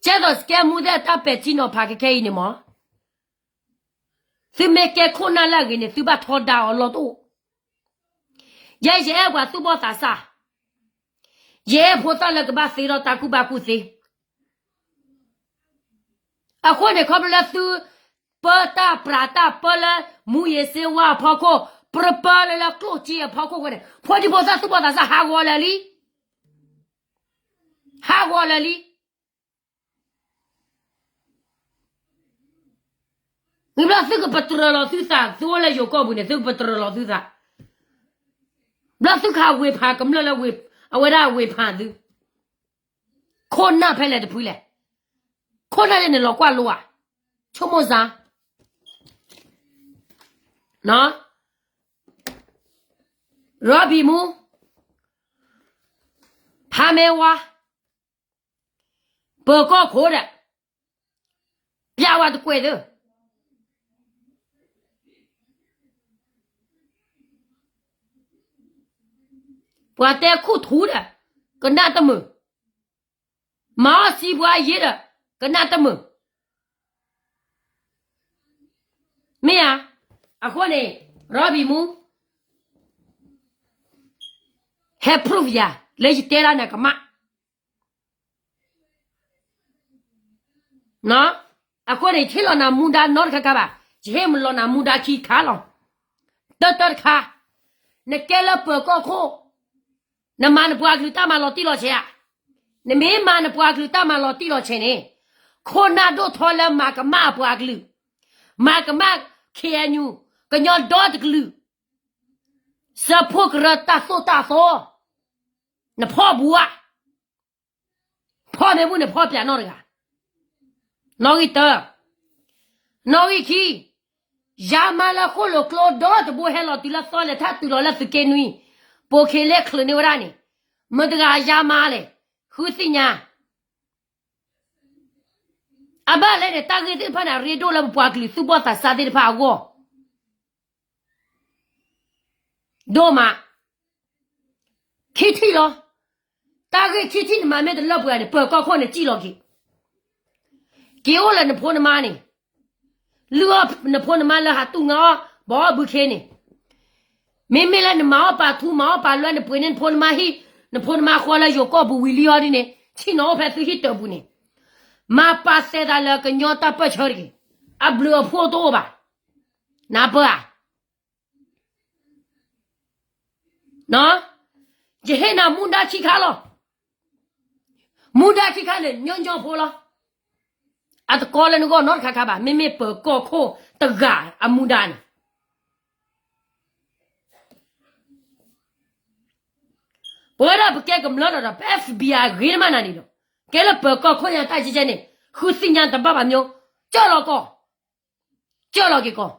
ကဲသိးစကဲမူသ့ၣ်အတၢ်ပဲာ်ထံနီၤဖးခဲခဲအံၤန့ၣ်မး, သုမ့ၢ်ကဲခိၣ်နၢ်လၢအဂ့ၤန့ၣ် သုဘၣ်ထီဒါအီၤလီၢ်တအိၣ်, ယဲယအဲၣ်ပှၤသူၣ်ဘီၣ်သးစၢ်, ယအဲၣ်ဖိသၣ်လၢကဘၣ်သ့ဒီးတၢ်ကူၣ်ဘၣ်ကူၣ်သ့ အဃိန့ၣ် ခီဖျိလၢသုပၢတၢ်ပြးတၢ်ပၢလၢ မူယ့ၤစ့ဝါအဖီခိၣ်, ပၢလၢလၢကျိၣ်စ့အဖီခိၣ်ဝဲန့ၣ် ဖိဒံဖိသၣ်သူၣ်ဘီၣ်သးစၢ်ဟးဂီၤလၢာ်လံ, ဟးဂီၤလၢာ်လံ. ဘျီသုကပတြၢၤလီၤသုသး, သုအိၣ်လၢယိၤကီၢ်ပူၤန့ၣ် သုကပတြၢၤလီၤသုသး, ဘျီသုကဟးဝ့ၤဖးကမျၢၢ်လၢ အဝဲဒၣ်ဝ့ၤဖးသု ခိၣ်နၢ်ဖဲလဲၣ်တဖုလဲၣ်, ခိၣ်နၢ်န့ၣ်နလီၤကွၢ်လိဧါ, ဆိကမိၣ်စၢ်, ရီဘံၣ်မူ, ဖးမဲဝါ, ပၢၤကီၢ်ခိၣ်ဒီး, ပျးဝဲတကွဲးသၢ ပှၤတဲခိၣ်ထူဒီး, ကနၣ်တမုာ်, မၤအီၣ်စံပှၤအယ့ဒီး, ကနၣ်တမုာ်, မ့ၢ်ဧါ. အဃိန့ၣ် ရီဘံၣ်မူ ဟဲ proof ယၤ လၢယတဲဒၣ်န့ၣ်ကမၣ်. အဃိန့ၣ် ယဟ့ၣ်လီၤနၤမူဒါနီတခါခါဘၣ်, ယဟ့ၣ်လီၤနၤမူဒါခံခါလီၤ. တၢတၢတခါ, နကဲလၢပၢၤကီၢ်ခိၣ်, နမၤနပှၤကလုာ်တၢ်မၤလီၤတံၢ်လီၤဆဲးဧါ. နမ့ၢ်မၤနပှၤကလုာ်တၢ်မၤလီၤတံၢ်လီၤဆဲးန့ၣ်, ခိၣ်နၢ်ဒိၣ်ထီလၢမၤကမၣ်အပှၤကလုာ်, မၤကမၣ် ခ့ၣ်အဲၣ်ယူၣ်, ကညီဒီတကလုာ်, စၢဖှိၣ်ကရၢတၢ်သိၣ်တၢ်သီ, နဖီၣ်ဘူးဧါ. ဖီၣ်မ့ၢ်ဘူၣ်န့ၣ်ဖီၣ်ပၠးနီတဂၤ. နီၣ်ဂံၢ်တၢ, နီၣ်ဂံၢ်ခံ, ယၤမါလၢဃိၣ်လိာ်ကျိဒီတဘိဟဲလီၤတုၤလၢသီလဲၤထၣ်တုၤလီၤလၢသုးက့နွံ, ပိာ်ခ့လဲၣ်ချုးန့ၢ်ဝဲဒၣ်န့ၣ်, မတၤတဂၤယၤမါလဲၣ်, ဃုသ့ၣ်ညါ. အဘၣ်လဲၣ်န့ၣ် တၢ်ဂ့ၢ်သ့ၣ်တဖၣ်န့ၣ် အရ့ဒိၣ်လၢပပှၤကလုာ်သူၣ်ဘီၣ်သးစၢ်သ့ၣ်တဖၣ်အဂီၢ် ဒိၣ်မး, ခံထံၣ်လီၤ. တၢ်ဂ့ၢ်ခံထံၣ်န့ၣ် မၤမ့ၢ်တလၢပှဲၤန့ၣ် ပၢၤကီၢ်ခိၣ်န့ၣ် စံၣ်လီၤက့ၤ, က့ၤအိၣ်လၢနဖိနမါန့ၣ်, လုၢ်အီၣ်နဖိနမါလၢဟးတူၢ်ငါအီၣ် ဘီအီၣ်ဘုခ့န့ၣ်, မ့မ့ၢ်လၢနမၤအီၣ်ပာ်ထူ မၤအီၣ်ပာ်လွဲ နပှ့ၤန့ၢ်နဖိနမါဟံၣ်, နဖိနမါဃီလၢယိၤကီၢ်ပူၤဝံၤလံအီၤဒ်န့ၣ် ဆ့ၣ်နီၤအိၣ်ဖဲသုဟံၣ်တၢၢ်ပူၤန့ၣ်, မၤပာ်စဲးသးလၢကညီတၢ်ပၢၢ်ဆၢတဂ့ၤ, အဘျုးအဖှိၣ်တအိၣ်ဘၣ်, နၢ်ပၢၢ်ဧါ. ယဟ့ၣ်နၤမူဒါခံခါလီၤ. မူဒါခံခါန့ၣ် ညီညီဖိလီၤ. အတကီလၢနဂီၢ်နီတခါခါဘၣ်, မ့မ့ၢ်ပၢၤကီၢ်ခိၣ်တဂၤအမူဒါန့ၣ် ပဝဲဒၣ်ပကဲကမျၢၢ်ဒီး ပ FBI ဂ့ၤတမးနၤန့ၣ်ဒီး, ကဲလၢပၢၤကီၢ်ခိၣ်ညါတၢ်ကဲကဲန့ၣ်, ဃုသ့ၣ်ညါတဘၣ်ဘၣ်မၠိ, ကၢၢ်လီၤကီၢ်, ကၢၢ်လီၤက့ၤကီၢ်,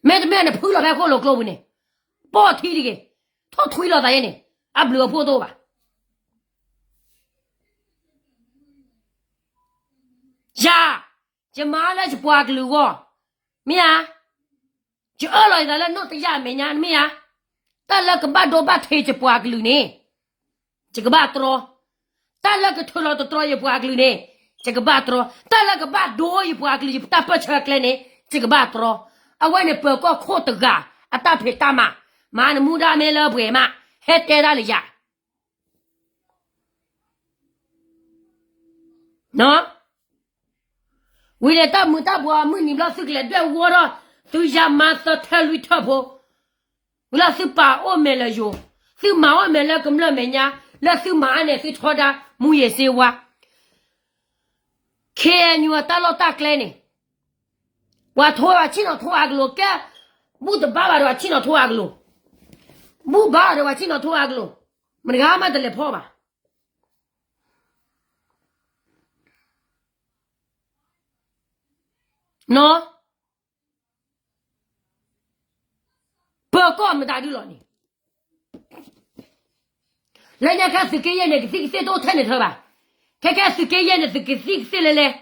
မ့တမ့ၢ်နဖုလီၤဖဲဃိၣ်လိာ်ကျိပူၤန့ၣ်, ပိာ်ထံတဂ့ၤ, ထိၣ်ထွံလီၤသးယဲန့ၣ်, အဘျုးအဖှိၣ်တအိၣ်ဘၣ်. ယၤ, ယမၤလၢယပှၤကလုာ်အဂီၢ်, မ့ၢ်ဧါ. ယအၢၣ်လီၤယသးလၢနီၢ်တယၢ်အမဲာ်ညါ မ့ၢ်ဧါ. တၢ်လၢကဘၣ်ဒိဘၣ်ထံးယပှၤကလုာ်န့ၣ်, ယကဘၣ်တြီ, တၢ်လၢကထုးလီၤတတြီယပှၤကလုာ်န့ၣ်, ယကဘၣ်တြီ, တၢ်လၢကဘၣ်ဒိယပှၤကလုာ် ယတၢ်ပၢၢ်ဆၢအကျဲန့ၣ်, ယကဘၣ်တြီ. အဝဲန့ၣ်ပၢၤကီၢ်ခိၣ်တဂၤ အတၢ်ဖံးတၢ်မၤ, မၤနမူဒါမ့ၢ်လၢပှဲၤမး, ဟဲတဲဒၣ်လၢယၤ ဝံၤန့ၣ်တၢ်မုာ်တၢ်ဘှီမုၢ်နံၤဘျီ သုကလဲၤဒွဲၣ်ဝီထီၣ်, သုယၤမါသၢထၢလွံၢ်ထၢဖိ, ဝံၤလၢသုပာ်အိၣ်မဲာ်လၢယိၤ, သုမၤအိၣ်မဲာ်လၢကမျၢၢ်မဲာ်ညါ, လၢသုမၤအါန့ၣ်သုထီဒါ မူယ့ၤစ့ဝါ ခ့ၣ်အဲၣ်ယူၣ် အတၢ်လီၢ်တၢ်ကျဲန့ၣ်, ပှၤထိဘၣ်ဆ့ၣ်နီၤထိအါကလိာ်ကဲ, ဘူၣ်တဘါဘၣ်ဒီးပှၤဆ့ၣ်နီၤထိအါကလိာ်, ဘူၣ်ဘါဒီးပှၤဆ့ၣ်နီၤထိအါကလိာ်, မတဂၤမးတလဲၤဖီၣ်ဘၣ်. နီၢ်, ပၢၤကီၢ်မတၤဒုလီၤန့ၣ်, လၢညါခါသုးက့ယဲၢ်န့ၣ် ကသံၣ်ကသ့ၣ်တအိၣ်ထဲန့ၣ်ထၢဘၣ်. ခဲကဲသုးက့ယဲၢ်န့ၣ် သုးကသံၣ်ကသ့ၣ်လဲၤလဲၤ,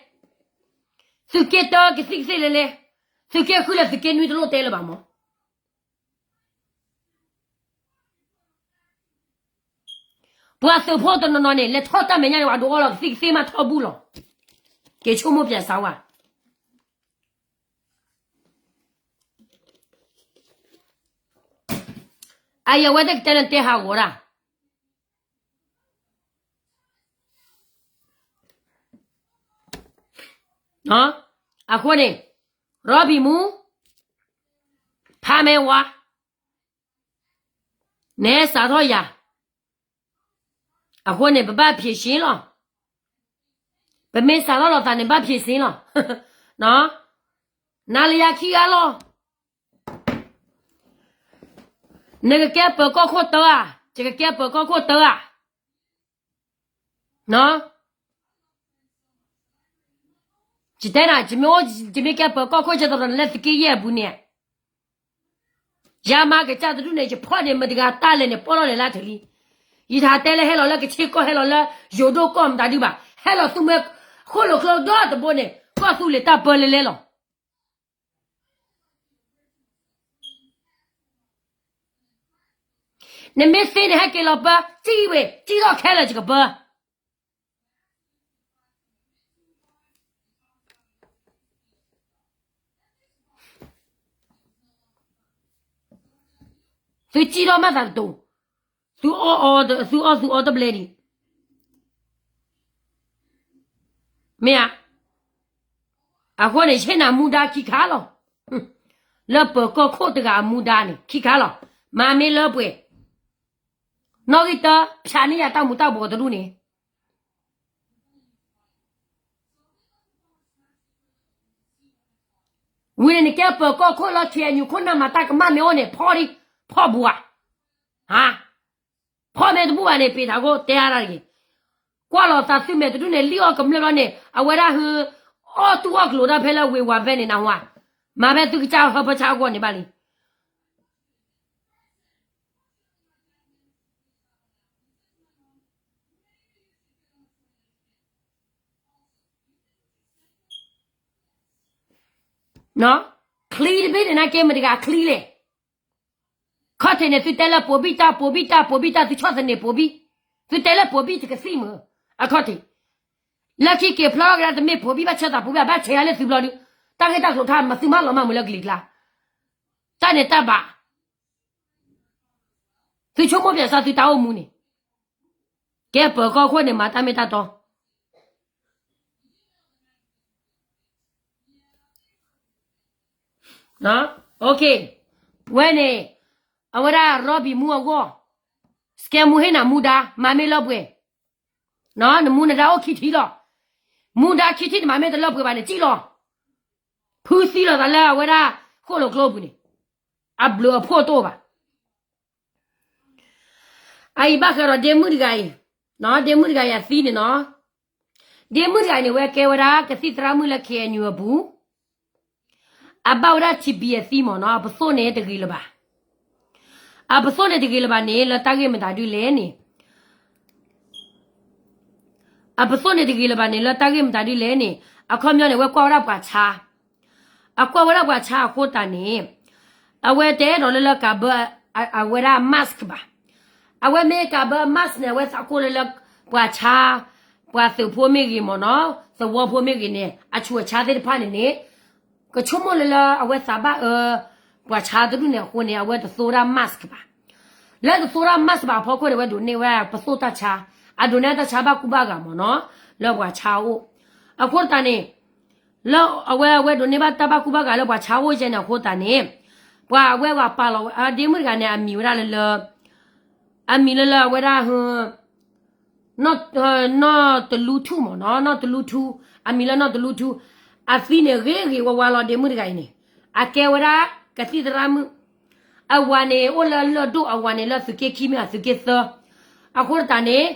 သုးက့တၢကသံၣ်ကသ့ၣ်လဲၤလဲၤ, သုးက့ဃုလၢသုးက့နွံတလိၣ်တဲလၢၤဘၣ်မး. ပှၤသုးဖိတနီၤနီၤန့ၣ် လဲၤထီၣ်တၢ်မဲာ်ညါန့ၣ် ပှၤဒိးအီလီၤကသံၣ်ကသ့ၣ်မးထီၣ်ဘူၣ်လီၤ. က့ၤဆိကမိၣ်ပၠးစၢဝါ အယဝဲသ့ၣ်ကတဲလၢတဲဟးဂီၤဒၣ်. အဃိန့ၣ် ရီဘံၣ်မူ ဖးမဲဝါ နဲစးထီၣ်ယၤ, အဃိန့ၣ် ပဘၣ်ဖြေရှင်းလီၤ. ပမ့ၢ်စးထီၣ်လိာ်သးန့ၣ် ဘၣ်ဖြေရှင်းလီၤ. နၤလၢယၤခံဂၤလီၤ. နကကဲပၢၤကီၢ်ခိၣ်တၢဧါ, ယကကဲပၢၤကီၢ်ခိၣ်တၢဧါ. ယတဲနၤ, ယမ့ၢ်ကဲပၢၤကီၢ်ခိၣ်ကဲတရီၤန့ၣ်လၢသုးက့ယဲၢ်အပူၤန့ၣ်, ယၤမၤကစၢ်တဒူၣ်န့ၣ် ယဖီၣ်န့ၣ် မတဂၤတၢ်လဲၣ်န့ၣ် ပီၣ်ထီၣ်လဲၤလၢထံးလံ. ယတဟးတဲလၢဟဲလီၤလၢကဆ့ကီၢ် ဟဲလီၤလၢယိၤဒိၣ်ကီၢ်မတၤဒုဘၣ်, ဟဲလီၤသူမွဲ ဃိၣ်လိာ်ကျိဒီတဘိန့ၣ် ကီၢ်သူလ့ၤတၢ်ပၢလၢလဲလီၤ. နမ့ၢ်သ့န့ၣ် ဟဲက့ၤလီၤပၢ, စံၣ်ဝဲ, စံၣ်ထီၣ်ခဲလၢာ်ယကပၢ. သုစံၣ်ထီၣ်မၤသးတတိၤ, သုအီၣ်အီ, သုအီၣ်သုအီတဘျဲဒံး, မ့ၢ်ဧါ. အဃိန့ၣ် ဆ့ၣ်နၤမူဒါခံခါလီၤ. လၢပၢၤကီၢ်ခိၣ်တဂၤအမူဒါန့ၣ် ခံခါလီၤ. မၤမ့ၢ်လၢပှဲၤ, နီၣ်ဂံၢ်တၢ ဖၠးန့ၢ်ယၤတၢ်မူၤတၢ်ဘှီးတဒူၣ်န့ၣ် ဝံၤန့ၣ် နကဲပၢၤကီၢ်ခိၣ်လၢ ခ့ၣ်အဲၣ်ယူၣ် ခိၣ်နၢ်မၤတၢ်ကမၣ်မ့ၢ်အိၣ်န့ၣ် ဖီၣ်ဒံး, ဖီၣ်ဘူးဧါ, ဟါ, ဖီၣ်မ့ၢ်တဘူးဘၣ်န့ၣ် ပ့ၤထးခိၣ်တဲအါတၢ်တဂ့ၤ, ကွၢ်လီၤသးသုမဲာ်တဒူၣ်န့ၣ် လံၣ်အီၣ်ကမျၢၢ်ဘျီန့ၣ် အဝဲဒၣ်ဟု အီၣ်တူၢ်အီၣ်ကျိၤတၢ်ဖဲလၢဝ့ၤဝးဖဲန့ၣ်နၢ်ဟူဧါ, မၤဖဲသုကစၢ်ဟၢဖၢဆါအဂီၢ်န့ၣ်ဘၣ်လံ. ချံတဘ့ၣ်န့ၣ် နကဲမတၤတဂၤချံလဲၣ်. ခီၣ်ထံးန့ၣ် သုတဲလၢပိာ်ဘံၣ်တၢ် ပိာ်ဘံၣ်တၢ် ပိာ်ဘံၣ်တၢ် သုဆီၣ်သနံးပိာ်ဘံၣ်, သုတဲလၢပိာ်ဘံၣ်တကသံၣ်မုၢ်, အခီၣ်ထံး, လၢခံက့ၤဖျီကဒါတမ့ၢ်ပိာ်ဘံၣ်ဘၣ် ဆၢသးပိာ်ဘံၣ် အဘၣ်ဆဲးယၤလၢသုဘျီဒုး, တၢ်ဂ့ၢ်တၢ်ကျိၤခါ မၤသုမၤလီၤမၢ်မုာ်လၢကလံၤကျါ, တၢ်န့ၣ်တၢ်ဘၣ် သုဆိကမိၣ်ပၠးစၢ်သုတၢ်အိၣ်မူန့ၣ်, ကဲပၢၤကီၢ်ခိၣ်န့ၣ် မၤတၢ်မ့ၢ်တၢ်တီ, ဝဲန့ၣ်, အဝဲဒၣ်ရီဘံၣ်မူအဂီၢ်, စကဲမူဟ့ၣ်နၤမူဒါ မၤမ့ၢ်လၢပှဲၤ, နမူနဒါအိၣ်ခံထံၣ်လီၤ, မူဒါခံထံၣ်န့ၣ် မၤမ့ၢ်တလၢပှဲၤဘၣ်န့ၣ် စံၣ်လီၤ, ဖုသံလီၤသးလၢအဝဲဒၣ် ဃိၣ်လိာ်ကျိပူၤန့ၣ်, အဘျုးအဖှိၣ်တအိၣ်ဘၣ်. အအံၤဘၣ်ဃးဒီးဒ့မုၣ်တဂၤအံၤ, ဒ့မုၣ်တဂၤအံၤအသံန့ၣ်နီၤ, ဒ့မုၣ်တဂၤအံၤန့ၣ် ဝဲကဲဝဲဒၣ်ကသံၣ်သရၣ်မုၣ်လၢ ခ့ၣ်အဲၣ်ယူၣ် အပူၤ, အဘၣ်ဝဲဒၣ် ထံဘံၣ် အသံမ့ၢ်နီၤ, အပသိၣ်န့ၣ်တဂ့ၤလၢၤဘၣ်, အပသိၣ်န့ၣ်တဂ့ၤလၢၤဘၣ်န့ၣ် လၢတၢ်ဂ့ၢ်မတၤဒုလဲၣ်န့ၣ် အပသိၣ်န့ၣ်တဂ့ၤလၢၤဘၣ်န့ၣ် လၢတၢ်ဂ့ၢ်မတၤဒုလဲၣ်န့ၣ် အခီပညီန့ၣ် ဝဲကွၢ်ဝဲဒၣ်ပှၤဆါ, အကွၢ်ဝဲဒၣ်ပှၤဆါအဃိသတးန့ၣ် အဝဲတအဲၣ်ဒိးလၢလၢကးဘၢ အဝဲဒၣ် mask ဘၣ်. အဝဲမ့ၢ်ကးဘၢ mask န့ၣ် အဝဲသးကိၢ်လၢလၢ ပှၤဆါ, ပှၤသုးဖိမ့ၢ်ဂ့ၤမ့ၢ်နီၤ, သဝီဖိမ့ၢ်ဂ့ၤန့ၣ် အဆူးအဆါသ့ၣ်တဖၣ်န့ၣ်န့ၣ် ကဆိကမိၣ်လၢလၢအဝဲသးဘၣ်အၢ ပှၤဆါတဒူၣ်န့ၣ်အဃိန့ၣ် အဝဲတသိဒၣ် mask ဘၣ်. လၢတသိဒၣ် mask ဘၣ်အဖီခိၣ်န့ၣ် ဝဲဒိးန့ၢ်ဝဲပသိၣ်တၢ်ဆါ, အဒိးန့ၢ်တၢ်ဆါဘၣ်ကူဘၣ်ဂာ်မ့ၢ်နီၤ, လၢပှၤဆါအအိၣ်. အဃိသတးန့ၣ် လၢအဝဲအဝဲဒိးန့ၢ်ဘၣ်တၢ်ဘၣ်ကူဘၣ်ဂာ်လၢပှၤဆါအအိၣ်ယဲန့ၣ်အဃိသတးန့ၣ် ပှၤအဝဲပှၤပာ်လီၤဝဲဒ့မုၣ်တဂၤန့ၣ် အမံၤဝဲဒၣ်လၢလၢ အမံၤလၢလၢအဝဲဒၣ် နီၢ်တလူထူမ့ၢ်နီၤ, နီၢ်တလူထူ, အမံၤလၢနီၢ်တလူထူ, အသံန့ၣ်ဂ့ၤဂ့ၤဝါဝါလီၤ ဒ့မုၣ်တဂၤအံၤန့ၣ်, အကဲဝဲဒၣ် ကသံၣ်သရၣ်မုၣ်, အဝၤန့ၣ် အိၣ်လၢလၢၢ်ဒိၣ် အဝၤန့ၣ်လၢသုးက့ခံမ့ၢ်အသုးက့သၢ, အဃိသတးန့ၣ်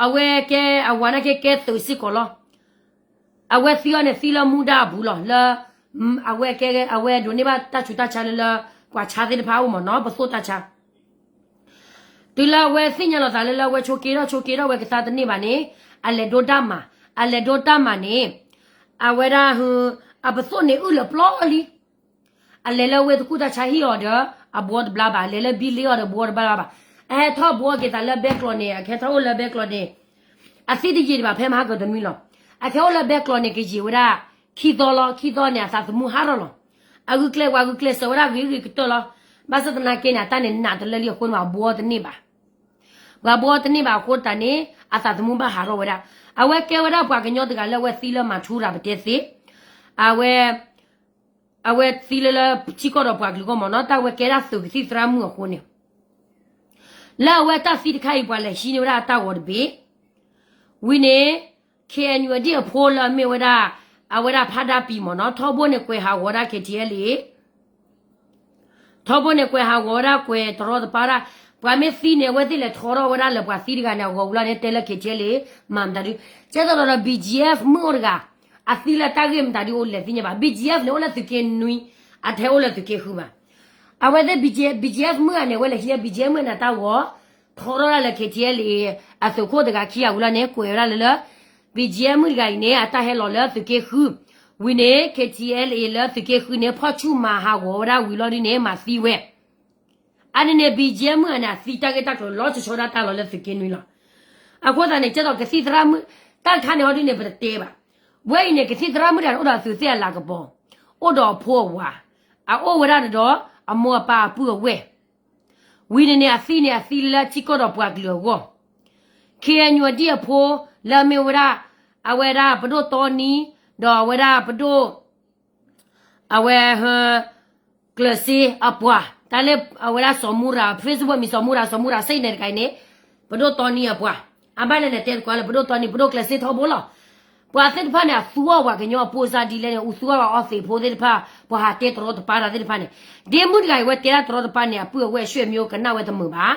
အဝဲကဲအဝၤန့ၣ်ကဲကဲသုးစ့ၢ်ကီးလီၤ. အဝဲသံအီၤန့ၣ်သံလၢမူဒါအပူၤလီၤ, လၢ အဝဲကဲအဝဲဒိးန့ၢ်ဘၣ်တၢ်ဆူးတၢ်ဆါလၢလၢ ပှၤဆါသ့ၣ်တဖၣ်အအိၣ်မ့ၢ်နီၤ, ပသိၣ်တၢ်ဆါ တုၤလၢအဝဲသ့ၣ်ညါလီၤသးလၢလၢအဝဲဆိးက့ထီၣ်ဆိးက့ထီၣ်ဝဲကသါတန့ၢ်ဘၣ်န့ၣ်, အလဲၤဒိတၢ်မၤ, အလဲၤဒိတၢ်မၤန့ၣ်, အဝဲဒၣ်ဟု, အပသိၣ်န့ၣ်အုၣ်လၢပျီလံ. အလဲၤလၢဝ့ၢ်တကူၣ်တၢ်ဆါဟ့ၣ်အီၤဒီး အဘှီတဘျါဘၣ်, အလဲၤလၢဘံလ့အီၤဒီးဘှီတဘျါဘၣ်, အဟဲထီၣ်ဘှီက့ၤသးလၢဘဲကျီၤန့ၣ်, အကဟဲထီၣ်အိၣ်လၢဘဲကျီၤန့ၣ်, အသံတယံာ်ဒံးဘၣ်ဖဲမဟါကတနွံလီၤ. အကဟဲအိၣ်လၢဘဲကျီၤန့ၣ် ကယံာ်ဝဲဒၣ် ခံသီလီၤ, ခံသီန့ၣ် အသးသမူဟးထီၣ်လီၤ. အဂုာ်ကျဲးဝဲဂုာ်ကျဲးစၢးဝဲဒၣ်ဂ့ၤဂ့ၤကတၢၢ်လီၤ. ဘၣ်ဆၣ်သနာ်က့န့ၣ် အတၢ်န့ၣ်နးတလၢလံအဃိန့ၣ် ပှၤဘှီတန့ၢ်ဘၣ် ပှၤဘှီတန့ၢ်ဘၣ်အဃိသတးန့ၣ် အသးသမူဘၣ်ဟးထီၣ်ဝဲဒၣ်. အဝဲကဲဝဲဒၣ်ပှၤကညီတဂၤလၢအဝဲသံလၢမၤထူရၤပတဲသ့, အဝဲ အဝဲသံလၢလၢထံကီၢ်ဒီးပှၤကလုာ်အဂီၢ်မ့ၢ်နီၤ, တၢ်ဝဲကဲဒၣ်သုးကသံၣ်သရၣ်မုၣ်အဃိန့ၣ်, လၢအဝဲတၢ်သံတခါအံၤ ပှၤလဲၤဟံးန့ၢ်ဝဲဒၣ်အတၢ်ဂီၤတဘ့ၣ်, ဝံၤန့ၣ် ခ့ၣ်အဲၣ်ယူၣ် အဒံၣ်အဖိလၢအမ့ၢ်ဝဲဒၣ် အဝဲဒၣ်ဖးဒၣ်ပံၤမ့ၢ်နီၤ, ထီဘိန့ၣ်ကွဲးဟးဂီၤဝဲဒၣ် ခ့ၣ်ထံၣ်အဲလ်အ့ၣ် ထီဘိန့ၣ်ကွဲးဟးဂီၤဝဲဒၣ် ကွဲးတရီတပါဒၣ်, ပှၤမ့ၢ်သံန့ၣ် အဝဲသ့ၣ်လဲၤထီထီၣ်ဝဲဒၣ်လၢပှၤသံတဂၤန့ၣ် အဂီၤဝံၤလီၤန့ၣ် တဲလၢ ခ့ၣ်ထံၣ်အဲလ်အ့ၣ် မၤမတၤဒု, ကဲသိးဒီး ဘံၣ်ကၠံၣ်အဲၣ် မုၣ်အိၣ်တဂၤ, အသံလၢတၢ်ဂ့ၢ်မတၤဒုအိၣ်လဲၤသ့ၣ်ညါဘၣ်. ဘံၣ်ကၠံၣ်အဲၣ် န့ၣ် အိၣ်လၢသုးက့နွံ, အတဟဲအိၣ်လၢသုးက့ဃုဘၣ်. အဝဲသ့ၣ် ဘံၣ်ကၠံၣ်အဲၣ် မုၣ်ဂၤန့ၣ် အဝဲလဲၤဟံးလၢ ဘံၣ်ကၠံၣ်အဲၣ် မုၣ်ဂၤန့ၣ် အတၢ်ဂီၤ, ထီထီၣ်ဒၣ်လၢ ခ့ၣ်ထံၣ်အဲလ်အ့ၣ် အသုးခိၣ်တဂၤခံဂၤဝံၤလီၤန့ၣ် ကွဲးဝဲဒၣ်လၢလၢ ဘံၣ်ကၠံၣ်အဲၣ် မုၣ်တဂၤအံၤန့ၣ် အတၢ်ဟဲလီၤလၢသုးက့ဃု, ဝံၤန့ၣ် ခ့ၣ်ထံၣ်အဲလ်အ့ၣ် လၢသုးက့ဃုန့ၣ် ဖီၣ်ဆူၣ်မၤဟးဂီၤဝဲဒၣ်ဝံၤလီၤဒုန့ၣ် မၤသံဝဲ အန့ၣ်န့ၣ် ဘံၣ်ကၠံၣ်အဲၣ် မုၣ်ဂၤန့ၣ် အသံတၢ်ဂ့ၢ်တၢ်ကျိၤလီၤဆီဆီဒၣ်တၢ်လီၤလၢသုးက့နွံလီၤ. အဃိသတးန့ၣ် ကဲသိးကသံၣ်သရၣ်မုၣ်, တၢ်တခါန့ၣ်ဟီဒုန့ၣ် ပတတဲဘၣ်. ဝဲအံၤန့ၣ် ကသံၣ်သရၣ်မုၣ်တဂၤန့ၣ် အိၣ်ဒီးအသုးသ့ၣ်အလၤကပီၤ, အိၣ်ဒီးအဖိအဝၤ, အအိၣ်ဝဲဒၣ်ဒီး အမိၢ်အပၢ်အပုၢ်အဝဲၢ်, ဝံၤန့ၣ်န့ၣ် အသံန့ၣ် အသံလၢထံကီၢ်ဒီးပှၤကလုာ်အဂီၢ်, ခ့ၣ်အဲၣ်ယူၣ်အဒံၣ်အဖိ လၢအမ့ၢ်ဝဲဒၣ် အဝဲဒၣ်ပဒိၣ်တီနံ ဒီးအဝဲဒၣ်ပဒိၣ် အဝဲဟ ကျၢၤစ့အပှၤ တၢ်လၢအဝဲဒၣ်စီၤမူရၤ Facebook မံၤစီၤမူရၤ စီၤမူရၤစ့ၣ်န့ၣ်တခါအံၤန့ၣ် ပဒိၣ်တီနံအပှၤ, အဘၣ်လဲၣ်န့ၣ် တဲသကိးလၢပဒိၣ်တီနံ ပဒိၣ်ကျၢၤစ့ထီဘိလီၤ. ပှၤသ့ၣ်တဖၣ်န့ၣ် အသူအီၣ်ပှၤကညီအဖိစၢ်ဒ်လဲၣ်န့ၣ် အူသူအီၣ်ပှၤအီသံးဖိသ့ၣ်တဖၣ် ပှၤဟးတဲတရီတပါတၢ်သ့ၣ်တဖၣ်န့ၣ်, ဒ့မုၣ်တဂၤအံၤ အဝဲတဲဒၣ်တရီတပါန့ၣ် အပုၢ်အဝဲၢ်အဆွေမျိုး ကနၣ်ဝဲတမုာ်ဘၣ်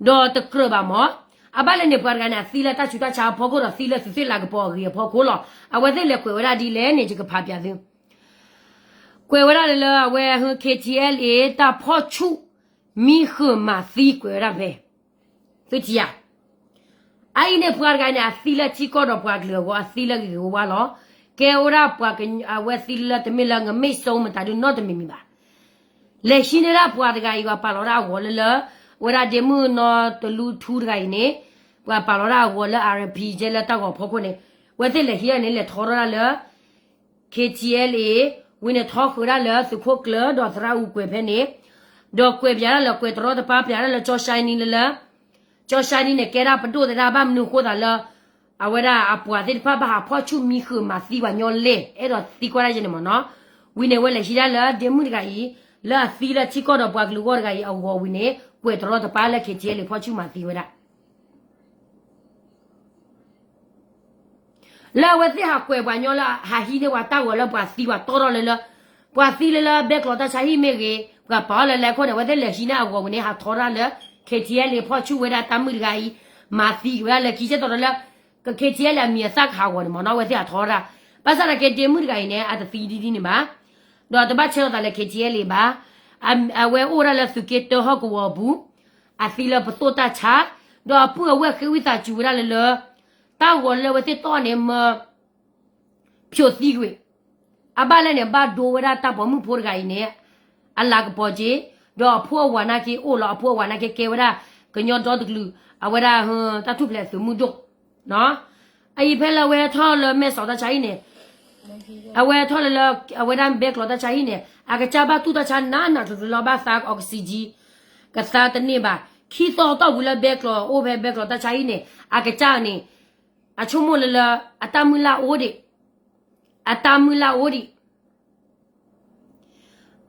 ဒီးတကြၢးဘၣ်မၢ်. အဘၣ်လဲၣ်န့ၣ် ပှၤတဂၤန့ၣ် အသံလၢတၢ်ဆူးတၢ်ဆါအဖီခိၣ်ဒီးသံလၢသုးသ့ၣ်လၤကပီၤအဂ့ၤအဖီခိၣ်လီၤ. အဝဲသ့ၣ်လဲၤကွဲးဝဲဒၣ်ဒ်လဲၣ်န့ၣ် ယကဖးပၠးသု. ကွဲးဝဲဒၣ်လၢလၢအဝဲ ဟ ခ့ၣ်ထံအဲလ်အ့ တၢ်ဖီၣ်ဆူၣ်မံဃုာ်မၤသံကွဲးဝဲဒၣ်ဖဲ သုထံၣ်ဧါ. အအံၤန့ၣ် ပှၤတဂၤန့ၣ် အသံလၢထံကီၢ်ဒီးပှၤကလုာ်အဂီၢ် အသံလၢဂ့ၤဂ့ၤဝါဝါလီၤ. ကဲဝဲဒၣ်ပှၤက အဝဲသံလၢတမ့ၢ်လၢ ငမ့ၢ်စိမတၤဒုနီတမံၤမံၤဘၣ်. လဲၤဟံးန့ၢ်ဒၣ်ပှၤတဂၤအံၤ ပှၤပာ်လီၤဒၣ်အဂီၤလၢလၢ အဝဲဒၣ်ဒ့မုၣ်နီတလူထူတဂၤအံၤန့ၣ် ပှၤပာ်လီၤဒၣ်အဂီၤလၢ R P ကဲလၢတၢ်ဂီၤဖီခိၣ်န့ၣ် အဝဲသ့ၣ်လဲၤဟံးန့ၢ်န့ၣ် လဲၤထီထီၣ်ဒၣ်လၢ K T L A ဝံၤန့ၣ်ထီဃုာ်ဒၣ်လၢသုးခိၣ်ကျၢၢ်ဒီးသရၣ်အူကွဲးဖဲန့ၣ်, ဒီးကွဲးပၠးဒၣ်လၢ ကွဲးတရီတပါပၠးဒၣ်လၢကၠီၣ်ၡါနံလၢလၢ ကၠီၣ်ၡါနံန့ၣ် ကဲဒၣ်ပဒိၣ်သ့ၣ်တဖၣ်ဘၣ်မနုၤအဃိသးလၢ အဝဲဒၣ်အပှၤသ့ၣ်တဖၣ်ဘၣ်ဟးဖီၣ်ဆူၣ်မံဃုာ်မၤသံပှၤညီလဲၣ် အဲၣ်ဒိးသံကွၢ်ဒၣ်ယဲန့ၣ်မၢ်နီၤ. ဝံၤန့ၣ် အဝဲလဲၤဟံးဒၣ်လၢဒ့မုၣ်တဂၤအံၤ လၢအသံလၢထံကီၢ်ဒီးပှၤကလုာ်အဂီၢ်တဂၤအံၤအဂီၤဝံၤန့ၣ် ကွဲးတရီတပါလၢ K T L A ဖီၣ်ဆူၣ်မၤသံဝဲဒၣ် လၢအဝဲသ့ၣ်ဟးကွဲးပှၤညီလၢ ဟးဟံးန့ၢ်ပှၤတၢ်ဂီၤလၢပှၤသံပှၤတီထီၣ်လၢလၢ ပှၤသံလၢလၢဘဲကျိးတၢ်ဆါဟံၣ်မ့ၢ်ဂ့ၤ ပှၤပာ်အီၤလၢလဲၤခိၣ်န့ၣ် အဝဲသ့ၣ်လဲၤဟံးန့ၢ်အဂီၤဝံၤန့ၣ် ဟးထီဒၣ်လၢ K T L A ဖီၣ်ဆူၣ်ဝဲဒၣ်တၢ်မုၣ်တဂၤအံၤ မၤသံက့ၤဝဲဒၣ်လၢ ခံကဲသိးဒီးလၢ က K T L A အမံၤအသၣ်ကဟးဂီၤန့ၣ်မၢ်နီၤ အဝဲသ့ၣ်ဟးထီဒၣ် ဘၣ်ဆၣ်သနာ်က့ဒ့မုၣ်တဂၤအံၤန့ၣ် အတသံဒ်ဒ်န့ၣ်ဘၣ် ဒီးတဘၣ်ဆဲးလီၤသးလၢ K T L A ဘၣ် အဝဲအိၣ်ဒၣ်လၢသုးက့တၢဟီၣ်ကဝီၤအပူၤ အသံလၢပသိၣ်တၢ်ဆါ ဒီးအပုၢ်အဝဲၢ်ဃ့ဝံသးစူၤဝဲဒၣ်လၢလၢ တၢ်ဂီၤလၢအဝဲသ့ၣ်တီၢ်န့ၣ်မၢ ဖျိးသံကွံာ် အဘၣ်လဲၣ်န့ၣ် ဘၣ်ဒိဝဲဒၣ်တၢ်ပိာ်မုၣ်ဖိတဂၤအံၤန့ၣ် အလၤကပီၤက့ၤ ဒီးအဖိအဝၤနာ်က့အိၣ်လီၤ အဖိအဝၤနာ်က့ကဲဝဲဒၣ် ကညီဒီတကလုာ် အဝဲဒၣ် တၢ်ထူၣ်ဖျဲးသုးမုၢ်ဒိၣ် အအံၤဖဲလၢအဝဲထီၣ်လၢမဲာ်စီၤတၢ်ဆါဟံၣ်န့ၣ် အဝဲထီၣ်လၢလၢ အဝဲဒၣ်ဘဲကျိးတၢ်ဆါဟံၣ်န့ၣ် အကစၢ်ဘၣ်တူၢ်တၢ်ဆါနးနးကျိၤကျိၤလီၤ ဘၣ်သါ oxygen ကသါတန့ၢ်ဘၣ် ခံသီတီၢ်ဝံၤလၢဘဲကျိးအိၣ်ဖဲဘဲကျိးတၢ်ဆါဟံၣ်န့ၣ် အကစၢ်န့ၣ် အဆိကမိၣ်လၢလၢ အတၢ်မုၢ်လၢ်အိၣ်ဒံး အတၢ်မုၢ်လၢ်အိၣ်ဒံး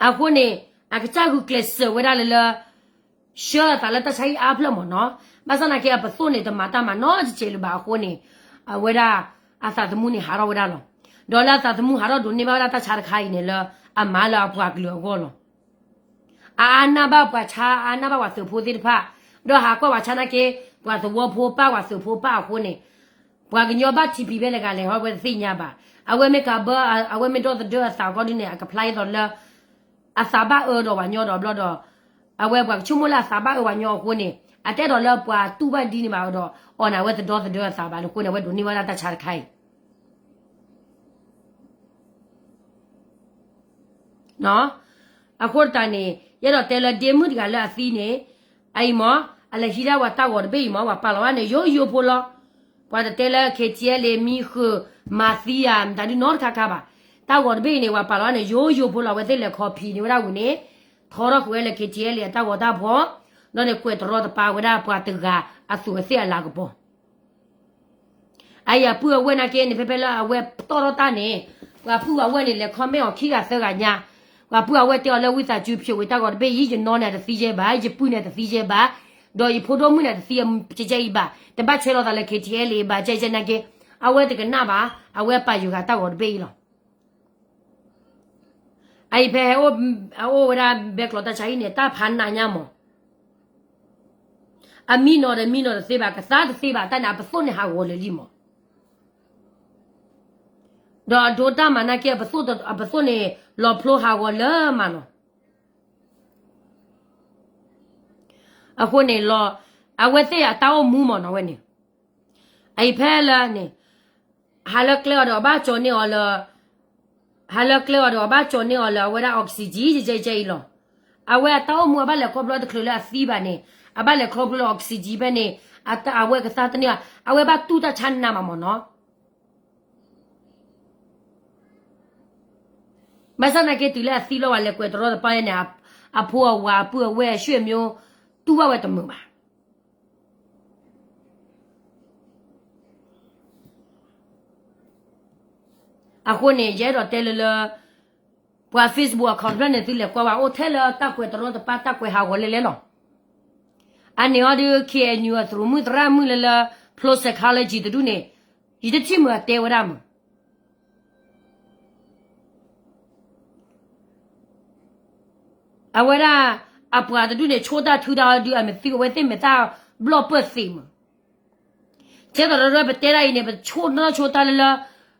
အဃိန့ၣ် အကစၢ်ဂုာ်ကျဲးစၢးဝဲဒၣ်လၢလၢ ဆှၢအသးလၢတၢ်ဆါဟံၣ်အါဖျၢၣ်မၢ်နီၤ ဘၣ်ဆၣ်သနာ်က့အပသိၣ်န့ၣ် တမၤတၢ်မၤနီတစဲးလၢၤဘၣ်အဃိန့ၣ် အဝဲဒၣ် အသးသမူန့ၣ်ဟးထီၣ်ဝဲဒၣ်လီၤ. ဒီးလၢအသးသမူဟးထီၣ်ဒိးန့ၢ်ဘၣ်ဝဲဒၣ်တၢ်ဆါတခါအံၤန့ၣ်လၢ အမၤလၢအပှၤကလုာ်အဂီၢ်လီၤ. အအါနၢ်ဘၣ်ပှၤဆါ အအါနၢ်ဘၣ်ပှၤသုးဖိသ့ၣ်တဖၣ် ဒီးဟးကွၢ်ပှၤဆါနာ်က့ ပှၤသဝီဖိပၢ်ပှၤသုးဖိပၢ်အဃိန့ၣ် ပှၤကညီဘၣ်ထံဖံးဖဲလဲၣ်ဂၤလဲၣ်ဟီဝဲတသ့ၣ်ညါဘၣ်. အဝဲမ့ၢ်ကဘၢ အဝဲမ့ၢ်ဒီသဒၢအသးကီဒ်န့ၣ် အကဖျါအသးလၢ အသးဘၣ်အၢဒီးပှၤညီဒီးဘျီဒီး အဝဲပှၤကဆိကမိၣ်လၢအသးဘၣ်အၢပှၤညီအဃိန့ၣ် အတအဲၣ်ဒိးလၢပှၤတူၢ်ဘၣ်ဒ်န့ၣ်ဘၣ်ဒီး အီၣ်န့ၣ်အဝဲသဒီသဒၢအသးဘၣ်န့ၣ်အဃိန့ၣ် အဝဲဒိးန့ၢ်ဝဲဒၣ်တၢ်ဆါတခါအံၤ အဃိတးန့ၣ် ယအဲၣ်ဒိးတဲလၢဒ့မုၣ်တဂၤလၢအသံန့ၣ် အအံၤမၢ် အလဲၤဟံးဒၣ်ဝဲတၢ်ဂီၤတဘ့ၣ်အံၤမၢ် ပှၤပာ်လီၤဝဲန့ၣ် ယိယိဖိလီၤ. ပှၤတတဲလၢ K T L A မံဃုာ် မၤသံယၤ မတၤဒုနီတခါခါဘၣ်. တၢ်ဂီၤတဘ့ၣ်အံၤန့ၣ် ပှၤပာ်လီၤဝဲန့ၣ် ယိယိဖိလီၤ. အဝဲသ့ၣ်လဲၤခီဖံးန့ၢ်ဝဲဒၣ်ဝံၤန့ၣ် ထီထီၣ်ဃုာ်ဝဲလၢ K T L A အတၢ်ဂီၤတၢ်ဖီၣ် ဒီးန့ၣ်ကွဲးတရီတပါဝဲဒၣ်ပှၤတဂၤအသူးအသ့ၣ်အလၤကပီၤ အအံၤအပုၢ်အဝဲၢ်နာ်က့န့ၣ် ဖဲဖဲလၢအဝဲတီၢ်ထီၣ်တၢ်န့ၣ် ပှၤပုၢ်အဝဲၢ်န့ၣ် လဲၤ comment အီၤခံဂၤသၢဂၤညါ, ပှၤပုၢ်အဝဲၢ်တဲအီၤလၢဝံသးစူၤဖျိးဝံၤတၢ်ဂီၤတဘ့ၣ်အံၤ ယနီၢ်န့ၣ်တသံယဲဘၣ်, ယပုၢ်န့ၣ်တသံယဲဘၣ်, ဒီးယဖိဒိၣ်မုၣ်န့ၣ်တသံကဲကဲအံၤဘၣ်, တဘၣ်ဆဲးလီၤသးလၢ K T L A ဘၣ် ကဲကဲနာ်က့, အဝဲတကနၣ်ဘၣ်, အဝဲပာ်ယိၤဂၤတၢ်ဂီၤတဘ့ၣ်အံၤလီၤ. အအံၤဖဲ အအိၣ်ဝဲဒၣ်ဘဲကျိးတၢ်ဆါဟံၣ်န့ၣ် တၢ်ဖးနးညါမး, အမံနီၤဒီးမံနီၤတသ့ဘၣ်, ကသါတသ့ဘၣ်, တၢ်န့ၣ် အပသိၣ်န့ၣ်ဟးဂီၤလၢာ်လံမး, ဒီးအဒိတၢ်မၤနာ်က့ အပသိၣ်န့ၣ် လီၤဖျိဟးဂီၤလၢာ်မးနီၤ. အဃိန့ၣ်လီၤ, အဝဲသ့ၣ်အတၢ်အိၣ်မူမးနီၤဝဲန့ၣ်, အအံၤဖဲလၢန့ၣ် ဟးလၢကျဲအီၤဒီး အဘၣ်ကၠီၤန့ၢ်အီၤလၢ ဟးလၢကျဲအီၤဒီး အဘၣ်ကၠီၤန့ၢ်အီၤလၢအဝဲဒၣ် oxygen ကဲကဲအံၤလီၤ. အဝဲအတၢ်အိၣ်မူအဘၣ်လဲၤခီဖျိတချုးလၢအသံဘၣ်န့ၣ်, အဘၣ်လဲၤခီဖျိလၢ oxygen ဖဲန့ၣ်, အဝဲကသါတန့ၢ်ဘၣ်, အဝဲဘၣ်တူၢ်တၢ်ဆါနးမးမးနီၤ. ဘၣ်ဆၣ်သနာ်က့တုၤလၢအသံလီၤ ပှၤလဲၤကွဲးတရီတပါန့ၣ်, အဖိအဝၤအပုၢ်အဝဲၢ်အဆွေမျိုး တူၢ်ဘၣ်ဝဲတမုာ်ဘၣ်. အဃိန့ၣ် ယအဲၣ်ဒိးတဲလၢလၢ ပှၤ Facebook account တဖျၢၣ်န့ၣ် သုလဲၤကွၢ်ဝဲအိၣ်ထဲလၢတၢ်ကွဲးတရီတပါ တၢ်ကွဲးဟးဂီၤလဲၣ်လဲၣ်လီၤ. အန့ၣ်အီၤဒုး K N U အသရူးမုၣ်သရၣ်မုၣ်လၢလၢ ဖျိ psychology တဒူၣ်န့ၣ် ယတထံၣ်မုာ်အတဲဝဲဒၣ်မုာ် အဝဲဒၣ် အပှၤတဒူၣ်န့ၣ် ဆိၣ်တၢ်ထုတၢ်အီၤဒုး အမ့ၢ်သံအဝဲသ့ၣ်မ့ၢ်တၢ်ဘျီၣ်ပၢၢ်သ့မုာ်. ထဲသိးဒီးပတဲဒၣ်အံၤန့ၣ် ပဆိၣ်နီၣ်ဆိၣ်တၢ်လၢလၢ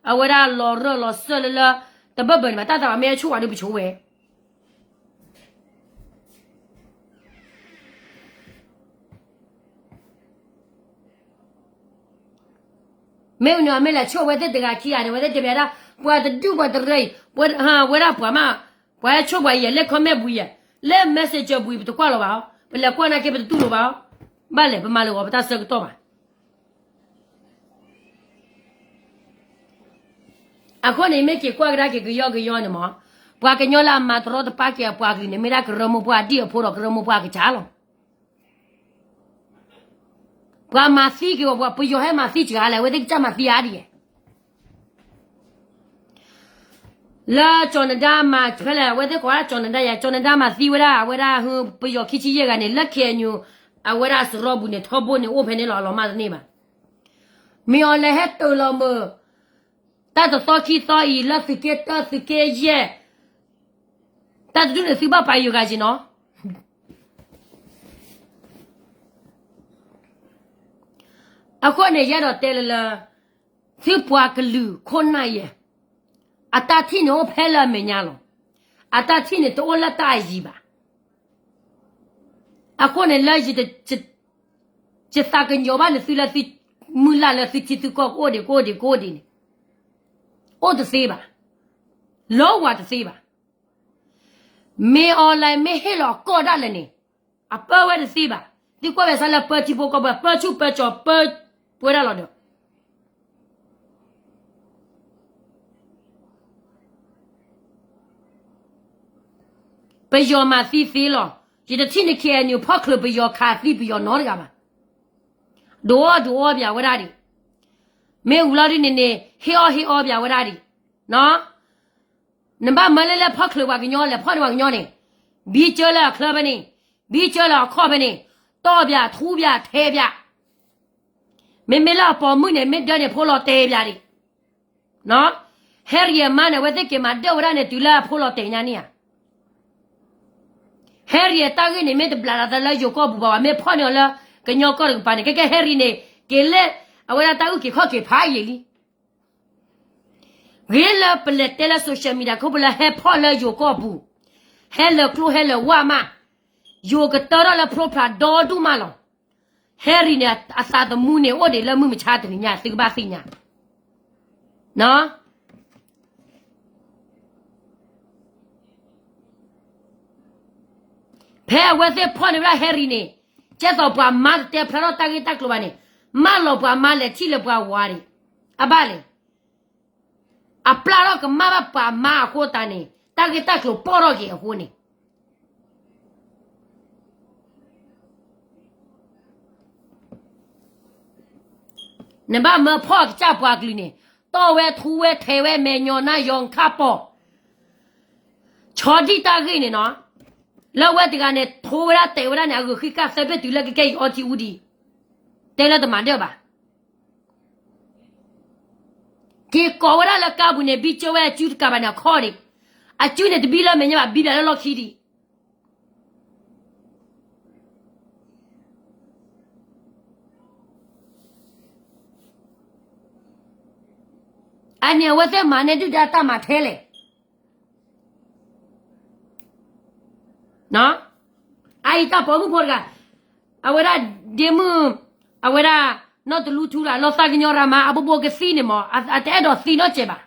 အဝဲဒၣ်လီၤရၢၢ်လီၤစၢၢ်လၢလၢ တဘၢၣ်ဘၢၣ်န့ၣ်ဘၣ် တၢ်သးဘၣ်မ့ၢ်ဆိၣ်ဝဲဒုးပဆိၣ်ဝဲ မ့ၢ်အန့ၣ် အမ့ၢ်လဲၤဆိၣ်ဝဲသ့ၣ်တဂၤခံဂၤန့ၣ် ဝဲသ့ၣ်တဲဘၣ်ဒၣ် ပှၤတဒူၣ်ပှၤတရၢအံၤ ဝဲဒၣ်ပှၤမး ပှၤဟဲဆိၣ်ပှၤအံၤ လဲၤ comment ဘှံးယဲၢ် လဲၤ messenger ဘှံး ပတကွၢ်လီၤဘၣ်အီၤ ပလဲၤကွၢ်နာ်က့ ပတတူၢ်လိာ်ဘၣ်အီၤ ဘၣ်လဲၣ် ပမၤလၢဂီၤပတၢ်ဆၢကတီၢ်ဘၣ်. အဃိန့ၣ် မ့ၢ်က့ၤကွၢ်ကဒါက့ၤကယီကယီန့ၣ်မး ပှၤကညီလၢအမၤတရီတပါက့ၤအပှၤကလုာ်န့ၣ် မ့ၢ်ဒၣ်ကရၢမိၢ်ပှၢ်အဒံၣ်အဖိဒီးကရၢမိၢ်ပှၢ်အကစၢ်လီၤ. ပှၤမၤသံက့ၤအီၤ ပှၤပယီၤဟဲမၤသံစှၤလဲၣ် အဝဲသ့ၣ်ကစၢ်မၤသံအါဒ်ယဲၢ် လၢကၠီၤနဒါမၤဖဲလဲၣ် အဝဲသ့ၣ်ကိးဝဲဒၣ်ကၠီၤနဒါယဲၢ် ကၠီၤနဒါမၤသံဝဲဒၣ် အဝဲဒၣ်ဟ ပယီၤခံဆံယဲၢ်ဂၤန့ၣ် လၢ K N U အဝဲဒၣ်စရီပူၤန့ၣ် ထီဘိန့ၣ် အိၣ်ဖဲန့ၣ်လီၤ အလီၤမၢ်တန့ၢ်ဘၣ်. မ့ၢ်အီၤလဲၤဟဲတၢၤလီၤမုာ် တၢ်တသီခံသီအံၤ လၢသုးက့တၢသုးက့ယဲၢ် တၢ်တဒူၣ်န့ၣ်သုဘၣ်ပာ်ယိၤဂၤက့ၤနီၤ. အဃိန့ၣ် ယအဲၣ်ဒိးတဲလၢလၢ သုပှၤကလုာ်ခိၣ်နၢ်ယဲၢ် အတၢ်ထံၣ်န့ၣ်အိၣ်ဖဲလၢအမဲာ်ညါလီၤ. အတၢ်ထံၣ်န့ၣ်တအိၣ်လၢတၢ်အယံၤဘၣ်. အဃိန့ၣ်လၢ ယသးကညီၤဘၣ်န့ၣ်သုလၢသုမုၢ်လၢ်လၢသုထံသုကီၢ်ကအိၣ်ဒံးကအိၣ်ဒံးကအိၣ်ဒံးန့ၣ် အိၣ်တသ့ဘၣ်. လီၤဝၤတသ့ဘၣ်. မ့ၢ်အီၤလဲၤမ့ၢ်ဟ့ၣ်လီၤအကီၢ်ဒၣ်လဲာ်န့ၣ် အပၢဝဲတသ့ဘၣ်. သုကွၢ်ဝဲစ့ၢ်လၢပၢထံဖိကီၢ်ဖိ ပၢဆူၣ်ပၢကၠီၤပၢဝဲဒၣ်လီၤဒီး ပယီၤမၤသံသ့လီၤ. ယတထံၣ်န့ၣ် K N U ဖီၣ်ချုးပယီၤခးသံပယီၤနီတဂၤဘၣ်. ဒုးအီၣ်ဒုးအီပၠးဝဲဒၣ်ဒံး. မ့ၢ်ဝံၤလီၤဒ်န့ၣ်န့ၣ် ဟ့ၣ်အီၣ်ဟ့ၣ်အီပၠးဝဲဒၣ်ဒံး. နဘၣ်မၢလၢလၢဖီၣ်ချုးပှၤကညီလဲၤဖီၣ်န့ၢ်ပှၤကညီန့ၣ် ဘံကၢလၢအခၢဖဲန့ၣ် ဘံကၢလၢအခီၣ်ဖဲန့ၣ် တီၢ်ပၠးထူပၠးထဲပၠး မ့မ့ၢ်လၢအပိာ်မုၣ်န့ၣ် မ့ၢ်ဒၢန့ၣ်ဖိလီၤတဲာ်ပၠးဒံး. Harry အမါန့ၣ် အဝဲသ့ၣ်က့ၤမၤဒၢဝဲဒၣ်န့ၣ် တုၤလၢအဖိလီၤတဲာ်ညါန့ၣ်ဧါ. Harry အတၢ်ဂ့ၢ်န့ၣ် မ့ၢ်တဘျးလီၤသးလၢယိၤကီၢ်ပူၤဘၣ် မ့ၢ်ဖီၣ်န့ၢ်အီၤလၢကညီကီၢ်တကပၤန့ၣ် ကဲကဲ Harry န့ၣ် က့ၤလၢ အဝဲဒၣ်တၢ်အုၣ်က့ၤခီၣ်က့ၤဖးယံာ်လံ ဂ့ၤလၢပလဲၤတဲလၢ social media ခီဖျိလၢဟဲဖီၣ်လၢယိၤကီၢ်ပူၤ, ဟဲလၢာ်ကျိဟဲလၢာ်ဝါမး, ယိၤကတၢထီၣ်လၢ profile ဒီဒူၣ်မးလီၤ. Harry န့ၣ် အသးသမူန့ၣ် အိၣ်ဒံးလၢမုၢ်မဆါတနံၤညါ သုကဘၣ်သ့ၣ်ညါ ဖဲအဝဲသ့ၣ်ဖီၣ်န့ၢ်ဝဲဒၣ် Harry န့ၣ်, ကဲသိးပှၤမါတတဲဖျါထီၣ်တၢ်ဂ့ၢ်တၢ်ကျိၤဘၣ်န့ၣ်, မၢလီၤပှၤမါလဲၤထံၣ်လၢပှၤဝၤန့ၣ်, အဘၣ်လဲၣ်. အပျၢ်ထီၣ်ကမၣ်ဘၣ်ပှၤမါအဃိသတးန့ၣ် တၢ်ဂ့ၢ်တၢ်ကျိၤပီၣ်ထီၣ်က့ၤအဃိန့ၣ် နဘၣ်မၢဖီၣ်အကစၢ်ပှၤကလုာ်န့ၣ်, တီၢ်ဝဲထူဝဲထဲးဝဲမဲာ်ညါနါယီၤခါပီၤ, ဆီဒံၣ်တၢ်ဂ့ၢ်န့ၣ်နီၤ, လၢဝဲတဂၤန့ၣ် ထိဝဲဒၣ်တဲာ်ဝဲဒၣ်န့ၣ် အဂုၤဃံးကၢ်သၢဘ့ၣ်တုၤလၢကကဲအံၤအီထံအူဒံး, တဲလၢတမၤဒၢၣ်ဘၣ်. က့ၤကိးဝဲဒၣ်လၢကါပူၤန့ၣ် ဘံကၢဝဲအစုတကးဘၣ်န့ၣ်အခီၣ်ဒံး, အစုန့ၣ်တဘံလၢမဲာ်ညါဘၣ် ဘံဘၣ်လၢလီၢ်ခံဒံး အန့ၣ်အဝဲသ့ၣ်မၤန့ၢ်ဒုၣ်ဒါတၢ်မၤထဲလဲၣ်. အအံၤတၢ်ပိာ်မုၣ်ဖိတဂၤ, အဝဲဒၣ်ဒ့မုၣ်, အဝဲဒၣ်နီၢ်တလူထူလၢ လီၤသးကညီၤရၤမး အဘိဘိကသံန့ၣ်မး အတအဲၣ်ဒိးသံနီတစဲးဘၣ်.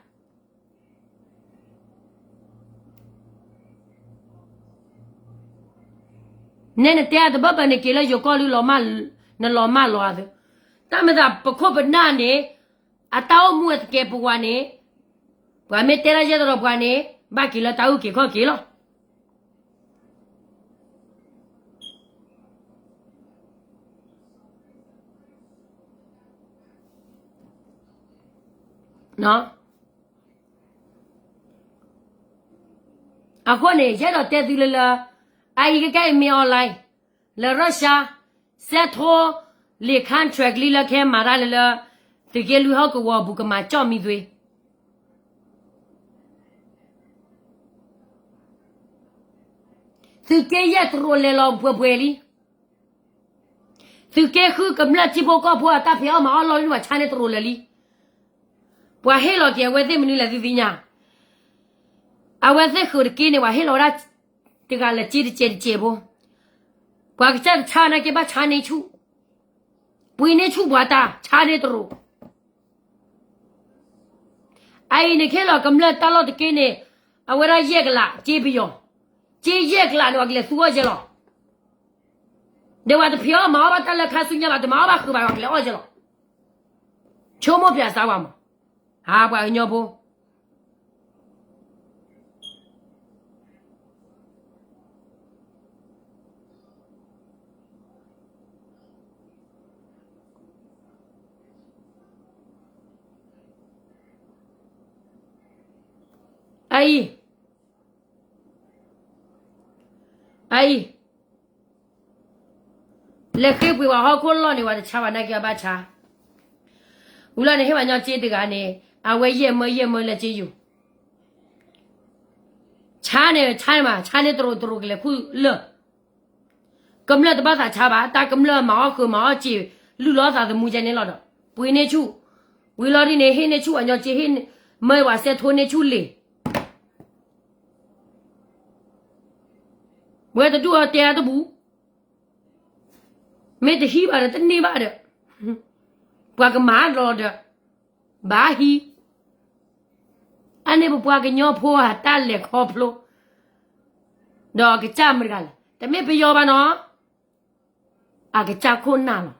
နဲနတဲအတဘၢၣ်ဘၢၣ်န့ၣ် က့ၤလၢယိၤကီၢ်လၢ နလီၤမၢ်လီၤအသး, တၢ်မၤသးပခိၣ်ပနၢ်န့ၣ်, အတၢ်အိၣ်မူအတကဲပဝးန့ၣ်, ပှၤမ့ၢ်တဲတၢ်ယဲၢ်တရီပှၤန့ၣ် ဘၣ်က့ၤလၢတၢ်အုၣ်က့ၤခီၣ်က့ၤလီၤ. အဃိန့ၣ် ယအဲၣ်ဒိးတဲသုလၢလၢ အအံၤကကဲအံၤမ့ၢ် online လၢ Russia စဲးထိလံာ် contract လံလၢခဲမၤတၢ်လၢလၢ သုးက့လွံၢ်ဟီၣ်ကဝီၤအပူၤကမၤကၠီၣ်မံသွ့ သုးက့ယဲၢ်တရူးလဲၤလီၤပှဲၤပှဲၤလံ. သုးက့ဃုကမျၢၢ်ထံဖိကီၢ်ဖိအတၢ်ဖံးအီၣ်မၤအီၣ်လီၢ်လံ ပှၤဆါန့ၢ်တရူးလၢာ်လံ. ပှၤဟ့ၣ်လီၤက့ၤအဝဲသ့ၣ်မနုၤလဲၣ်သုသ့ၣ်ညါ, အဝဲသ့ၣ်ဃုာ်တက့ၢ်န့ၣ် ပှၤဟ့ၣ်လီၤဝဲဒၣ်တဂၤလၢက့တစဲးတစဲးဖိ, ပှၤကစၢ်တဆါနာ်က့ဘၣ်ဆါန့ၢ်ဆူၣ်, ပှ့ၤန့ၢ်ဆူၣ်ပှၤတၢ် ဆါန့ၢ်တရူး အအံၤန့ၣ် ကဟ့ၣ်လီၤကမျၢၢ်တၢ်လီၢ်တက့ၢ်န့ၣ် အဝဲဒၣ်ယဲၢ်ကလး က့ပယီၤ, က့ယဲၢ်ကလးန့ၣ် ပှၤကလဲၤသူအီၣ်ယဲလီၤ. ဒီးပှၤတဖံးအီၣ်မၤအီၣ်ဘၣ်တၢ်လၢခါဆူညါဘၣ်, တမၤအီၣ်ဘၣ်ဃုာ်ဘၣ် ပှၤကလဲၤအီၣ်ယဲလီၤ. ဆိကမိၣ်ပၠးစးဝဲမး, ဟါပှၤကညီဖိ အအံၤ, အအံၤ, လဲၤဃ့ပှ့ၤပှၤဟီၣ်ခိၣ်လီၢ်န့ၣ် ပှၤတဆါဘၣ်နာ်က့အဘၣ်ဆါ, ဝံၤလီၤန့ၣ် ဟ့ၣ်ပှၤညီက့တဂၤန့ၣ် အဝဲယဲၢ်မၢယဲၢ်မၢလၢက့ယိာ် ဆါန့ၣ် ဆါန့ၣ်မး ဆါန့ၢ်တရူးတရူးကလဲၤခူၣ်လၢာ်, ကမျၢၢ်တဘၣ်သးဆါဘၣ်, တၢ်ကမျၢၢ်မၤအီၣ်ဃုာ်မၤအီၣ်စ့ၤ လုၢ်လီၤသးသမူကဲန့ၣ်လီၤဒီး ပှ့ၤန့ၢ်ဆူၣ်, ဝံၤလီၤဒ်န့ၣ် ဟ့ၣ်န့ၢ်ဆူၣ်ပှၤညီက့ ဟ့ၣ်မၢပှၤစဲးထိန့ၢ်ဆူၣ်လံာ်, ဝဲတဒူၣ်အီၤတဲအတဘူၣ်, မ့ၢ်တဟံးဘၣ်ဒီးတန့ၢ်ဘၣ်ဒီး, ပှၤကမၤလီၤဒီး ဘၣ်ဟံး, အန့ၣ်ပပှၤကညီဖိအတၢ်လဲၤခီဖျိ, ဒီးအကစၢ်မတၤတဂၤလဲၣ်, တမ့ၢ်ပယီၤဘၣ်နီၤ, အကစၢ်ခိၣ်နၢ်လီၤ.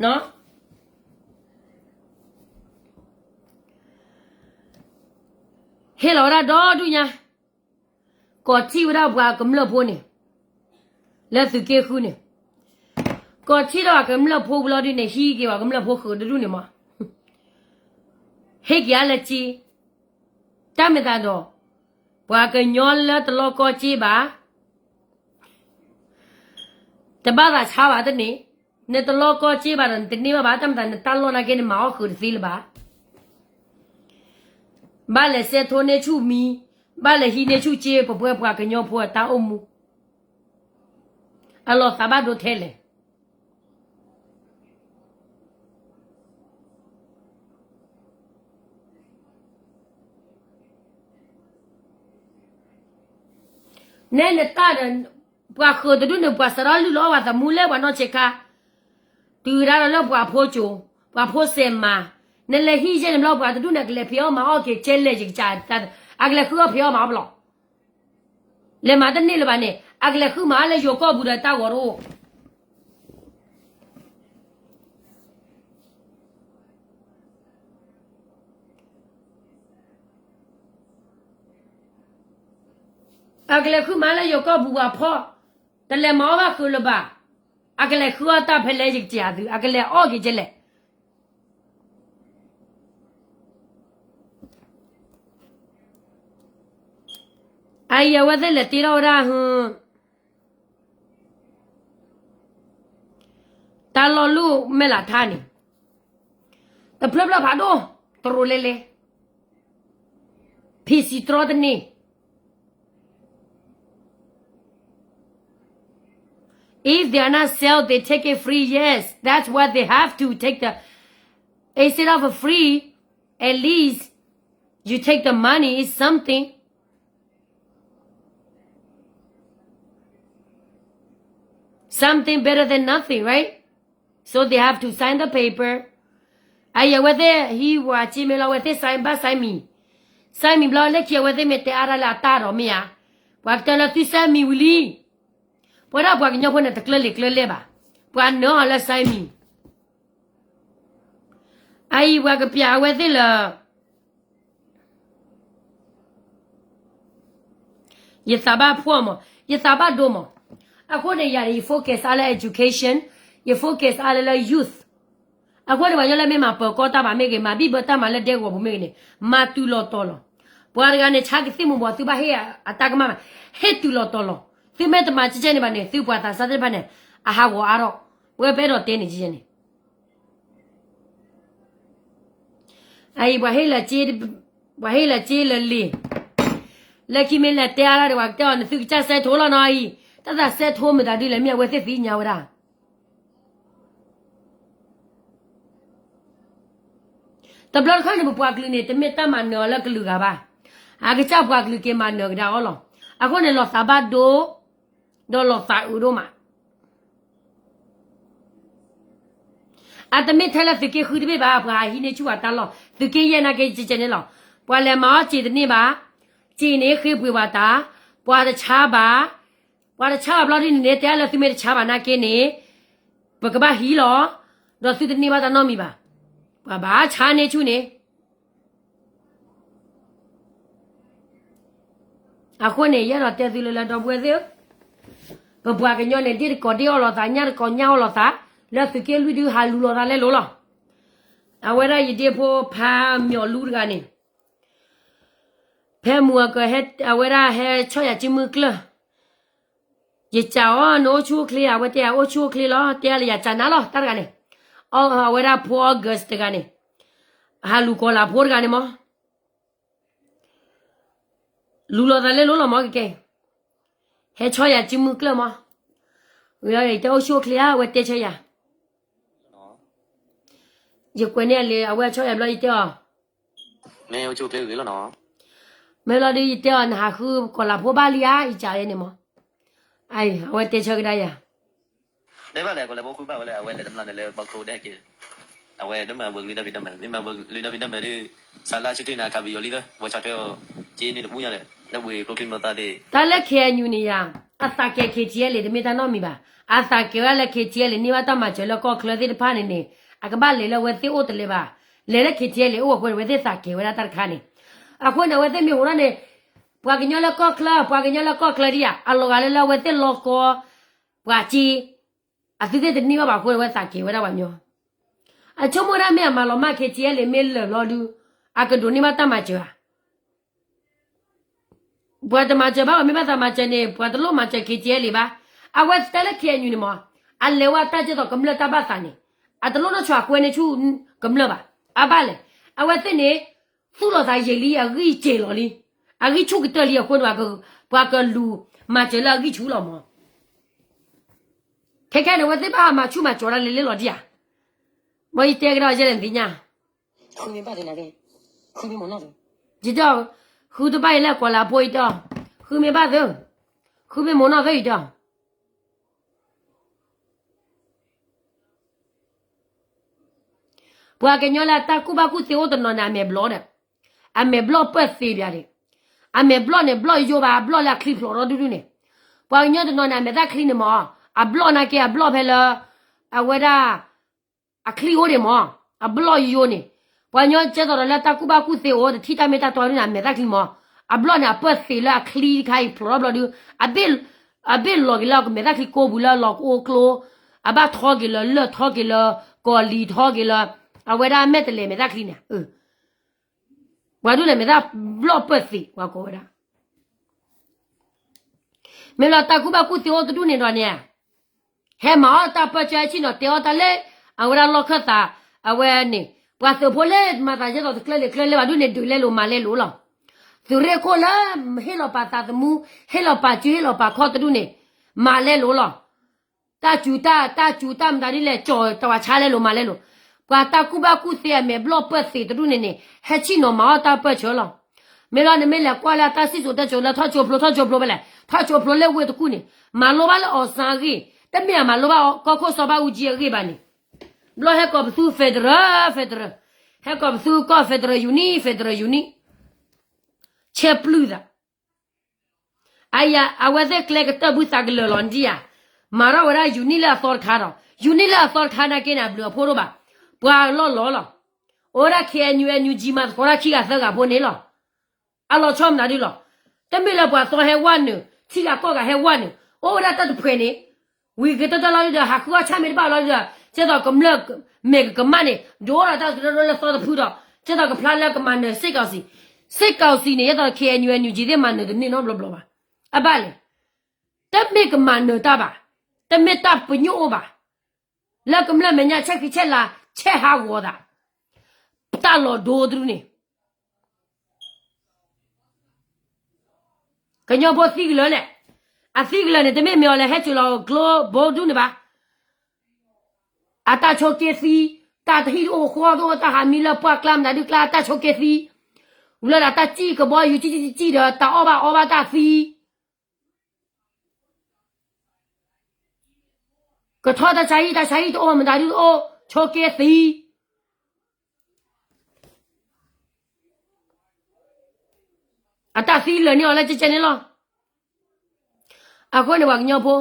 ဟ့ၣ်လီၤဝဲဒၣ်ဒီဒူၣ်ညါ, ကိးထံၣ်ဝဲဒၣ်ပှၤကမျၢၢ်ဖိန့ၣ်, လၢသုးက့ဃုန့ၣ်, ကိးထံၣ်ဒီးပှၤကမျၢၢ်ဖိဝံၤလီၤဒ်န့ၣ် ဟံးက့ၤပှၤကမျၢၢ်ဖိဃုာ်တဒူၣ်န့ၣ်မး, ဟ့ၣ်က့ၤအါလၢက့, တၢ်မ့ၢ်သးဒီး, ပှၤကညီလၢတလီကီက့ဘၣ် တဘၣ်သးဆါဘၣ်တန့ၣ်, နတလီကီက့ဘၣ်ဒီး နတန့ၢ်ဘၣ်ဘၣ် တၢ်မတၤ နတၢ်လီၢ်နာ်က့ နမၤအီၣ်ဃုာ်တသ့လၢၤဘၣ်. ဘၣ်လဲၤစဲးထိန့ၢ်ဆူၣ်မံ, ဘၣ်လဲၤဟံးန့ၢ်ဆူၣ်က့ ပပှဲၤပှၤကညီဖိအတၢ်အိၣ်မူ, အလီၤသးဘၣ်ဒိထဲလဲၣ်. နဲနတၢ်ဒီး, ပှၤဃုာ်တဒူၣ်န့ၣ် ပှၤစးထီၣ်လုၢ်လီၤအီၣ်ပှၤသမူလၢပှၤနီၢ်ဆဲးခါ, တုၤဝဲဒၣ်ဒီးလၢပှၤဖိကၠိ, ပှၤဖိစဲးမၤ, နလဲၤဟံးယဲၢ်န့ၣ်ဘျီ ပှၤတဒူၣ်န့ၣ် ကလဲၤဖံးအီၣ်မၤအီၣ်က့ၤကဲလဲၣ်ယကစၢ်, အကလဲၤဃုအီၣ်ဖံးအီၣ်မၤအီၣ်ပလီၢ် လဲၤမၤတန့ၢ်လၢၤဘၣ်န့ၣ် အကလဲၤဃုမၤလၢယိၤကီၢ်ပူၤဒီးတၢ်ဂီၤတအိၣ် အကလဲၤဃုမၤလၢယိၤကီၢ်ပူၤပှၤဖီ, တလဲၤမၤအီၣ်ဘၣ်ဃုာ်လၢၤဘၣ်, အကလဲၤဃုအီၣ်တၢ်ဖဲလဲၣ်ယကစၢ်သု, အကလဲၤအီၣ်က့ၤကဲလဲၣ် အအံၤအဝဲသ့ၣ်လဲၤတ့ထီၣ်ဝဲဒၣ်, တၢ်လီၢ်လူၢ်မဲာ်လးထါန့ၣ်, တဖျၢၣ်ဖျၢၣ်ဖးဒိၣ်, တရူးလဲလဲ, ဖံးစံးတြီတန့ၢ် If they are not sell, they take it free. Yes, that's what they have to take the, instead of a free, at least you take the money, it's something. Something better than nothing, right? So they have to sign the paper. အအံၤအဝဲသ့ၣ်ဟံးဝဲစ့မ့ၢ်လီၤ အဝဲသ့ၣ် sign ဘၣ် sign မံၤ, sign မံၤဘျီလၢခံအဝဲသ့ၣ်မ့ၢ်တဲအါတၢ်လၢအတၢ်ဒီးမ့ၢ်ဧါ, ပှၤကတၢၢ်လၢသု sign မံၤဝံၤလံ, ပဝဲဒၣ်ပှၤကညီဖိန့ၣ် တကျၢၤလံာ်ကျၢၤလဲၢ်ဘၣ်, ပှၤနၢအီၤလၢ sign မံၤ, အအံၤပှၤကပျးအဝဲသ့ၣ်လၢ အ ယသးဘၣ်ဖှီၣ်မး, ယသးဘၣ်ဒိမး. အဃိန့ၣ် ယၤန့ၣ် ယ focus အါလၢ education, ယ focus အါလၢလၢ youth. အဃိန့ၣ် ပှၤကညီလၢမ့ၢ်မၤပၢၤကီၢ်တၢ်မၤမ့ၢ်ဂ့ၤ, မၤဘံၣ်ဘၢတၢ်မၤလၢဒဲကဝီၤပူၤမ့ၢ်ဂ့ၤန့ၣ်, မၤတုၤလီၤတီၤလီၤ. ပှၤတဂၤန့ၣ် ဆါကသံၣ်မူၤဘှီး သုဘၣ်ဟ့ၣ်အတၢ်ကမၣ်မး, ဟ့ၣ်တုၤလီၤတီၤလီၤ. သုမ့ၢ်တမၤကဲကဲန့ၣ်ဘၣ်န့ၣ် သုပှၤသးစၢ်သ့ၣ်တဖၣ်န့ၣ် အဟးဂီၤအါထီၣ်, ပဝဲပအဲၣ်ဒိးတဲန့ၣ်ကဲန့ၣ် အအံၤ ပှၤဟ့ၣ်လီၤစ့လၢလံာ်, လၢခံမ့ၢ်လဲၤတဲအါထီၣ်ဒီး ပှၤကတဲအီၤန့ၣ် သုကစၢ်စဲထိလီၤနီၤအံၤ, တၢ်သးစဲထိမတၤဒ်လဲၣ် မ့ၢ်အဝဲသ့ၣ်သ့ၣ်ညါဝဲဒၣ်. တဘျီတခီၣ်န့ၣ် ပပှၤကလုာ်န့ၣ် တမ့ၢ်တၢ်မၤနၢၤအီၤလၢကလုာ်ဂၤဘၣ်. အကစၢ်ပှၤကလုာ်က့ၤမၤနၢၤကဒါအီၤလီၤ. အဃိန့ၣ် လီၤသးဘၣ်ဒိ, ဒီးလီၤသးအုးဒိၣ်မး. အတမ့ၢ်ထဲလၢသုးက့ဃုတဘ့ၣ်ဘၣ်, ပှၤဟးဟံးန့ၢ်ဆူၣ်ပှၤတၢ်လီၢ်, သုးက့ယဲၢ်နာ်က့ ကဲကဲန့ၣ်လီၤ. ပှၤလဲၤမၤအီၣ်စ့တန့ၢ်ဘၣ်, စ့န့ၣ်ဃ့ပှ့ၤပှၤတၢ်, ပှၤတဆါဘၣ်, ပှၤတဆါဘၣ်ဘျီဒ်န့ၣ်န့ၣ် တဲလၢသုမ့ၢ်တဆါဘၣ်နာ်က့န့ၣ် ပကဘၣ်ဟံးလီၤ, ဒီးသုတန့ၢ်ဘၣ်တၢ်နီတမံၤဘၣ်. ပှၤဘၣ်ဆါန့ၢ်ဆူၣ်န့ၣ် အဃိန့ၣ် ယအဲၣ်ဒိးတဲသုလၢလၢဒီပုၢ်ဝဲၢ်သ့ၣ်ဧၢ, ပပှၤကညီန့ၣ် ဒ့ၣ်တကိးဒ့ၣ်အီၣ်လိာ်သး, ညၣ်တကိးညၣ်အီၣ်လိာ်သး, လၢသုးက့လွံၢ်ဒုဟးလူၤလိာ်သးလဲလိာ်လီၤ. အဝဲဒၣ်ယဒ့ဖိဖးမၠီၤလူတဂၤန့ၣ် ဖဲမုၢ်အက အဝဲဒၣ်ဟဲဆီၣ်ယၤစုမုၢ်ကျၢၢ်, ယစံးအီၤ နအိၣ်ဆူၣ်အိၣ်ချ့ဧါ, အဝဲတဲယၤအိၣ်ဆူၣ်အိၣ်ချ့လီၤ, တဲလၢယစံးနၤလီၤ တၢ်တဂၤန့ၣ်, အဝဲဒၣ်ဖိ August တဂၤန့ၣ် ဟးလူၤကီၤလၤဖိတဂၤန့ၣ်မး လူၤလိာ်သးလဲလိာ်လီၤမးကကဲ, ဟဲဆီၣ်ယၤစုမုၢ်ကျၢၢ်မး, ယတဲအိၣ်ဆူၣ်အိၣ်ချ့ဧါ, အဝဲတဲဆၢယၤ, ယကွဲးန့ၢ်အလံာ် အဝဲဆီၣ်ယၤဘျီ ယတဲအီၤ, မ့ၢ်အိၣ်ဆူၣ်အိၣ်ချ့ဂ့ၤလီၤနီၤ, မ့ၢ်လီၤဒုး ယတဲအီၤ နဟးဃုကီၤလၤဖိဘၣ်လံဧါ ယစံးန့ၣ်မး, အဝဲတဲဆၢကဒါယၤ တဲဘၣ်လဲၣ် ကီၤလၤဖိဃုဘၣ်ဝဲလၢ အဝဲလဲၤတမျၢ်န့ၣ်လၢဘီကျိဒဲးက့ၤ, အဝဲတမၤဘၣ်ကလုာ်တၢ်ဖံးတၢ်မၤ, မ့ၢ်မၤဘၣ်ကလုာ်တၢ်ဖံးတၢ်မၤဒီး စးလၢဆၢထၢၣ်န့ၣ် အခးပယီၤလံလၢ ဝဲဆီၣ်ထွဲအီၤ က့န့ၣ်တပူၤညါလဲၣ် လၢဝ့ၢ်ကျိချံမျိာ်သၣ်သ့ၣ်, တၢ်လၢ K N U န့ၣ်ယၤ, အသးကဲၤ K T L တမ့ၢ်တၢ်နီတမံၤဘၣ်, အသးကဲၤဝဲဒၣ်လၢ K T L န့ၢ်ဘၣ်တၢ်မၤစၢၤလၢကီၢ်ချၢသ့ၣ်တဖၣ်န့ၣ်န့ၣ်, အကဘၣ်လဲၤလၢအဝဲသ့ၣ်အိၣ်တလဲၤဘၣ်, လဲၤလၢ K T L အိၣ်အဃိန့ၣ် အဝဲသ့ၣ်သးကဲၤဝဲဒၣ်တၢ်တခါန့ၣ်, အဃိန့ၣ် အဝဲသ့ၣ်မ့ၢ်ဟူးထီၣ်န့ၣ်, ပှၤကညီလၢကီၢ်ချၢ, ပှၤကညီလၢကီၢ်ချၢဒ်ယၤ, အလီၤဂာ်လၢလၢအဝဲသ့ၣ်လီၤကီ, ပှၤစ့ အသုသ့ၣ်တန့ၢ်ဘၣ်ဘၣ်အဃိန့ၣ် အဝဲသးကဲၤဝဲဒၣ်ပှၤကညီ, အဆိကမိၣ်ဒၣ်မ့ၢ်အမၤလီၤမၢ် K T L မ့ၢ်လၢာ်လီၤဒုး, အကဒိးန့ၢ်ဘၣ်တၢ်မၤစၢၤဧါ ပှၤတမၤစၢၤဘၣ် ပှၤမ့ၢ်ဘၣ်သးမၤစၢၤန့ၣ် ပှၤတလိၣ်မၤစၢၤ K T L ဘၣ်, အဝဲတဲလၢ K N U န့ၣ်မး, အလဲၤဝဲတၢ်ကဲသိးကမျၢၢ်တၢ်ဘၣ်သးန့ၣ်, အတလိၣ်နီၢ်ဆိအကွဲန့ၢ်ဆူၣ်ကမျၢၢ်ဘၣ်, အဘၣ်လဲၣ်, အဝဲသ့ၣ်န့ၣ်, သူၣ်လီၤသးယံာ်လံ အဂံၢ်စ့ၢ်လီၤလံ, အဂံၢ်ဆူၣ်ကတၢၢ်လံအဃိန့ၣ်, ပှၤကလူၤမၤစၢၤလၢအဂံၢ်ဆူၣ်လီၤမး ခဲခဲန့ၣ် အဝဲသ့ၣ်ဘၣ်မၤဆူၣ်မၤစိးတၢ်လဲၤလဲၤလီၤဒံးဧါ, ဘၣ်ယတဲကဒီးယဲလဲၣ်သ့ၣ်ညါ, ယတဲ, ဃုတဘၣ်ယဲလၢကီၤလၤဖိယတဲ, ဃုမ့ၢ်ဘၣ်သၢ, ဃုမ့ၢ်မိၢ်နီၢ်သၢယတဲ ပှၤကညီလၢအတၢ်ကူၣ်ဘၣ်ကူၣ်သ့အိၣ်တနီၤန့ၣ် အမဲာ်ဘျီၣ်ဒီး, အမဲာ်ဘျီၣ်ပၢၢ်သ့ဘၣ်ဒီး, အမဲာ်ဘျီၣ်န့ၣ် ဘျီၣ်ယိဘၣ် အဘျီၣ်လၢအချံဖျိးထီၣ်ဒူဒူန့ၣ်, ပှၤကညီတနီၤန့ၣ် အမဲာ်သၣ်ချံန့ၣ်မး, အဘျီၣ်နာ်က့ အဘျီၣ်ဖဲလၢ, အဝဲဒၣ်, အချံအိၣ်ဒံးမး, အဘျီၣ်ယိယိန့ၣ်, ပှၤကညီကဲသိးဒီးလၢတၢ်ကူၣ်ဘၣ်ကူၣ်သ့အိၣ် တထံၣ်တၢ်မ့ၢ်တၢ်တီဒ်န့ၣ် အမဲာ်သၣ်ချံမး, အဘျီၣ်န့ၣ် အပၢၢ်သ့လၢအချံတခါအံၤဖျိးထီၣ်ဘျီဒု, အဘ့ၣ်လီၤက့ၤလၢအမဲာ်သၣ်ချံကိးပူၤလၢအလီၤကအိၣ်ကျိ, အဘၣ်ထီက့ၤလၢလၢၢ်ထီက့ၤလၢ, ကီၤလံၤထီက့ၤလၢ, အဝဲဒၣ်အမဲာ်တလဲၤမဲာ်သၣ်ချံန့ၣ်, ပှၤဒူၣ်န့ၣ် မဲာ်သၣ်ဘျီၣ်ပၢၢ်သ့ ပှၤကိးဝဲဒၣ် မ့ၢ်လီၤတၢ်ကူၣ်ဘၣ်ကူၣ်သ့အိၣ်တဒူၣ်န့ၣ်ဒီးန့ၣ်, ဟဲမၤအီၣ်တၢ်ပၢၢ်ဆၢဟဲဆ့ၣ်နီၤတဲအီၣ်တၢ်လၢ, အဝဲဒၣ်လီၢ်ခၢၣ်သး, အဝဲန့ၣ်, ပှၤသုးဖိလၢမၤသးဒ်သိးတကျၢၤလဲၤကျၢၤလဲၤဘၣ်ဒူၣ်န့ၣ် ဒုးလဲလိာ်မၤလဲလိာ်လီၤ. သုးရ့ၣ်ခိၣ်လၢ, ဟ့ၣ်လီၤပာ်သးသမူ, ဟ့ၣ်လီၤပာ်စုဟ့ၣ်လီၤပာ်ခီၣ်တဒူၣ်န့ၣ်, မၤလဲလိာ်လီၤ. တၢ်စူၤတၢ်, တၢ်စူၤတၢ်မတၤဒ်လဲၣ် ကၠီၤတဝၤဆါလဲလိာ်မၤလဲလိာ်, ပှၤတၢ်ကူၣ်ဘၣ်ကူၣ်သ့အမဲာ်ဘျီၣ်ပၢၢ်သ့တဒူၣ်န့ၣ်န့ၣ် ဟဲဆ့ၣ်နီၤမၤအီၣ်တၢ်ပၢၢ်ဆၢလီၤ. မ့ၢ်လီၤနမ့ၢ်လဲၤကွၢ်လၢတၢ်စံၣ်စိၤတဲစိၤလၢထီၣ်ကၠိဖျိ ထီၣ်ကၠိဖျိဖဲလဲၣ်, ထီၣ်ကၠိဖျိလၢဝ့ၢ်တကူၣ်န့ၣ်, မၤလိဘၣ်လၢအီၣ်စၣ်အဂ့ၢ်, တမ့ၢ်အမၤလိဘၣ်ကီၢ်ခိၣ်စီၤဘၣ်အူကၠံအဂ့ၢ်ဘၣ်န့ၣ်, ဘျီဟဲကိးပသူ federal, federal, ဟဲကိးပသူကီၢ် federal unit, federal unit, ဆဲးပျုၢ်သး အဝဲသ့ၣ်ကျဲကတၢၢ်ဘုသးကလၢာ်လီၤဒံးဧါ, မၤထီၣ်ဝဲဒၣ် unit လၢအသီတခါဒီး, unit လၢအသီတခါနာ်က့န့ၣ် အဘျုးအဖှိၣ်ဒိၣ်ဘၣ်, ပှၤလီၢ်လီၤလီၤ. အိၣ်ဝဲဒၣ် K N U, N U G မၤသကိးတၢ်ခံဂၤသၢဂၤဖိန့ၣ်လီၤ. အလီၤဆီမနုၤဒုလီၤ. တမ့ၢ်လၢပှၤသီဟဲဝဲနုာ် ထံဂၤကီၢ်ဂၤဟဲဝဲနုာ် အိၣ်ဝဲဒၣ်တၢ်တဖှဲးန့ၣ် ဝံၤကတၢၢ်တၢ်လီၤဒုဒီး ဟးဃုအီၣ်ဆၣ်မ့ၢ်တဘၣ်လီၤဒုဒီး ကဲသိးကမျၢၢ်မဲာ်ကကမၣ်န့ၣ် ဒိၣ်ထီၣ်တၢ်ကရၢကရိလၢသီတဖုဒီး ကဲသိးကဖျါလၢကမၤနၢၤစ့ၢ်ကီးစံး စ့ၢ်ကီးစံးန့ၣ် ယဲသိး KNU NUG သ့ၣ်မၤနၢၤတန့ၢ်နီတဘျီဘျီဘၣ်. အဘၣ်လဲၣ် တမ့ၢ်ကမၤနၢၤတၢ်ဘၣ်, တမ့ၢ်တၢ်ပညိၣ်အိၣ်ဘၣ်, လၢကမျၢၢ်မဲာ်ညါဆဲးဃံဆဲးလၤ ဆဲးဟးဂီၤသး, တၢ်လီၤဒိတဒူၣ်န့ၣ် ကညီဖိသံကလၢာ်လဲၣ်, အသံကလၢာ်န့ၣ် တမ့ၢ်မ့ၢ်အီၤလဲၤဟဲစိာ်လီၤကျိဘိဒူၣ်န့ၣ်ဘၣ်. အတၢ်ဆိးက့သံ, တၢ်တဟံၣ်တအိၣ်ဃီတအိၣ် တၢ်ဟးမံလၢပှၢ်ကျါမတၤဒုကျါ တၢ်ဆိးက့သံ, ဝံၤလီၤဒီးတၢ်စံၣ်ကဘီယူၤစံၣ်စံၣ်စံၣ်ဒီး တၢ်အီၣ်ဘၣ်အီဘၣ်တၢ်သံ ကထီၣ်တၢ်ဆါဟံၣ် တၢ်ဆါဟံၣ်တအိၣ် မတၤဒုတအိၣ် ဆိးက့သံ, အတၢ်သံလၢာ်န့ၢ်အီၤလၢကဲကဲန့ၣ်လီၤ. အဃိန့ၣ်ပှၤကညီဖိ,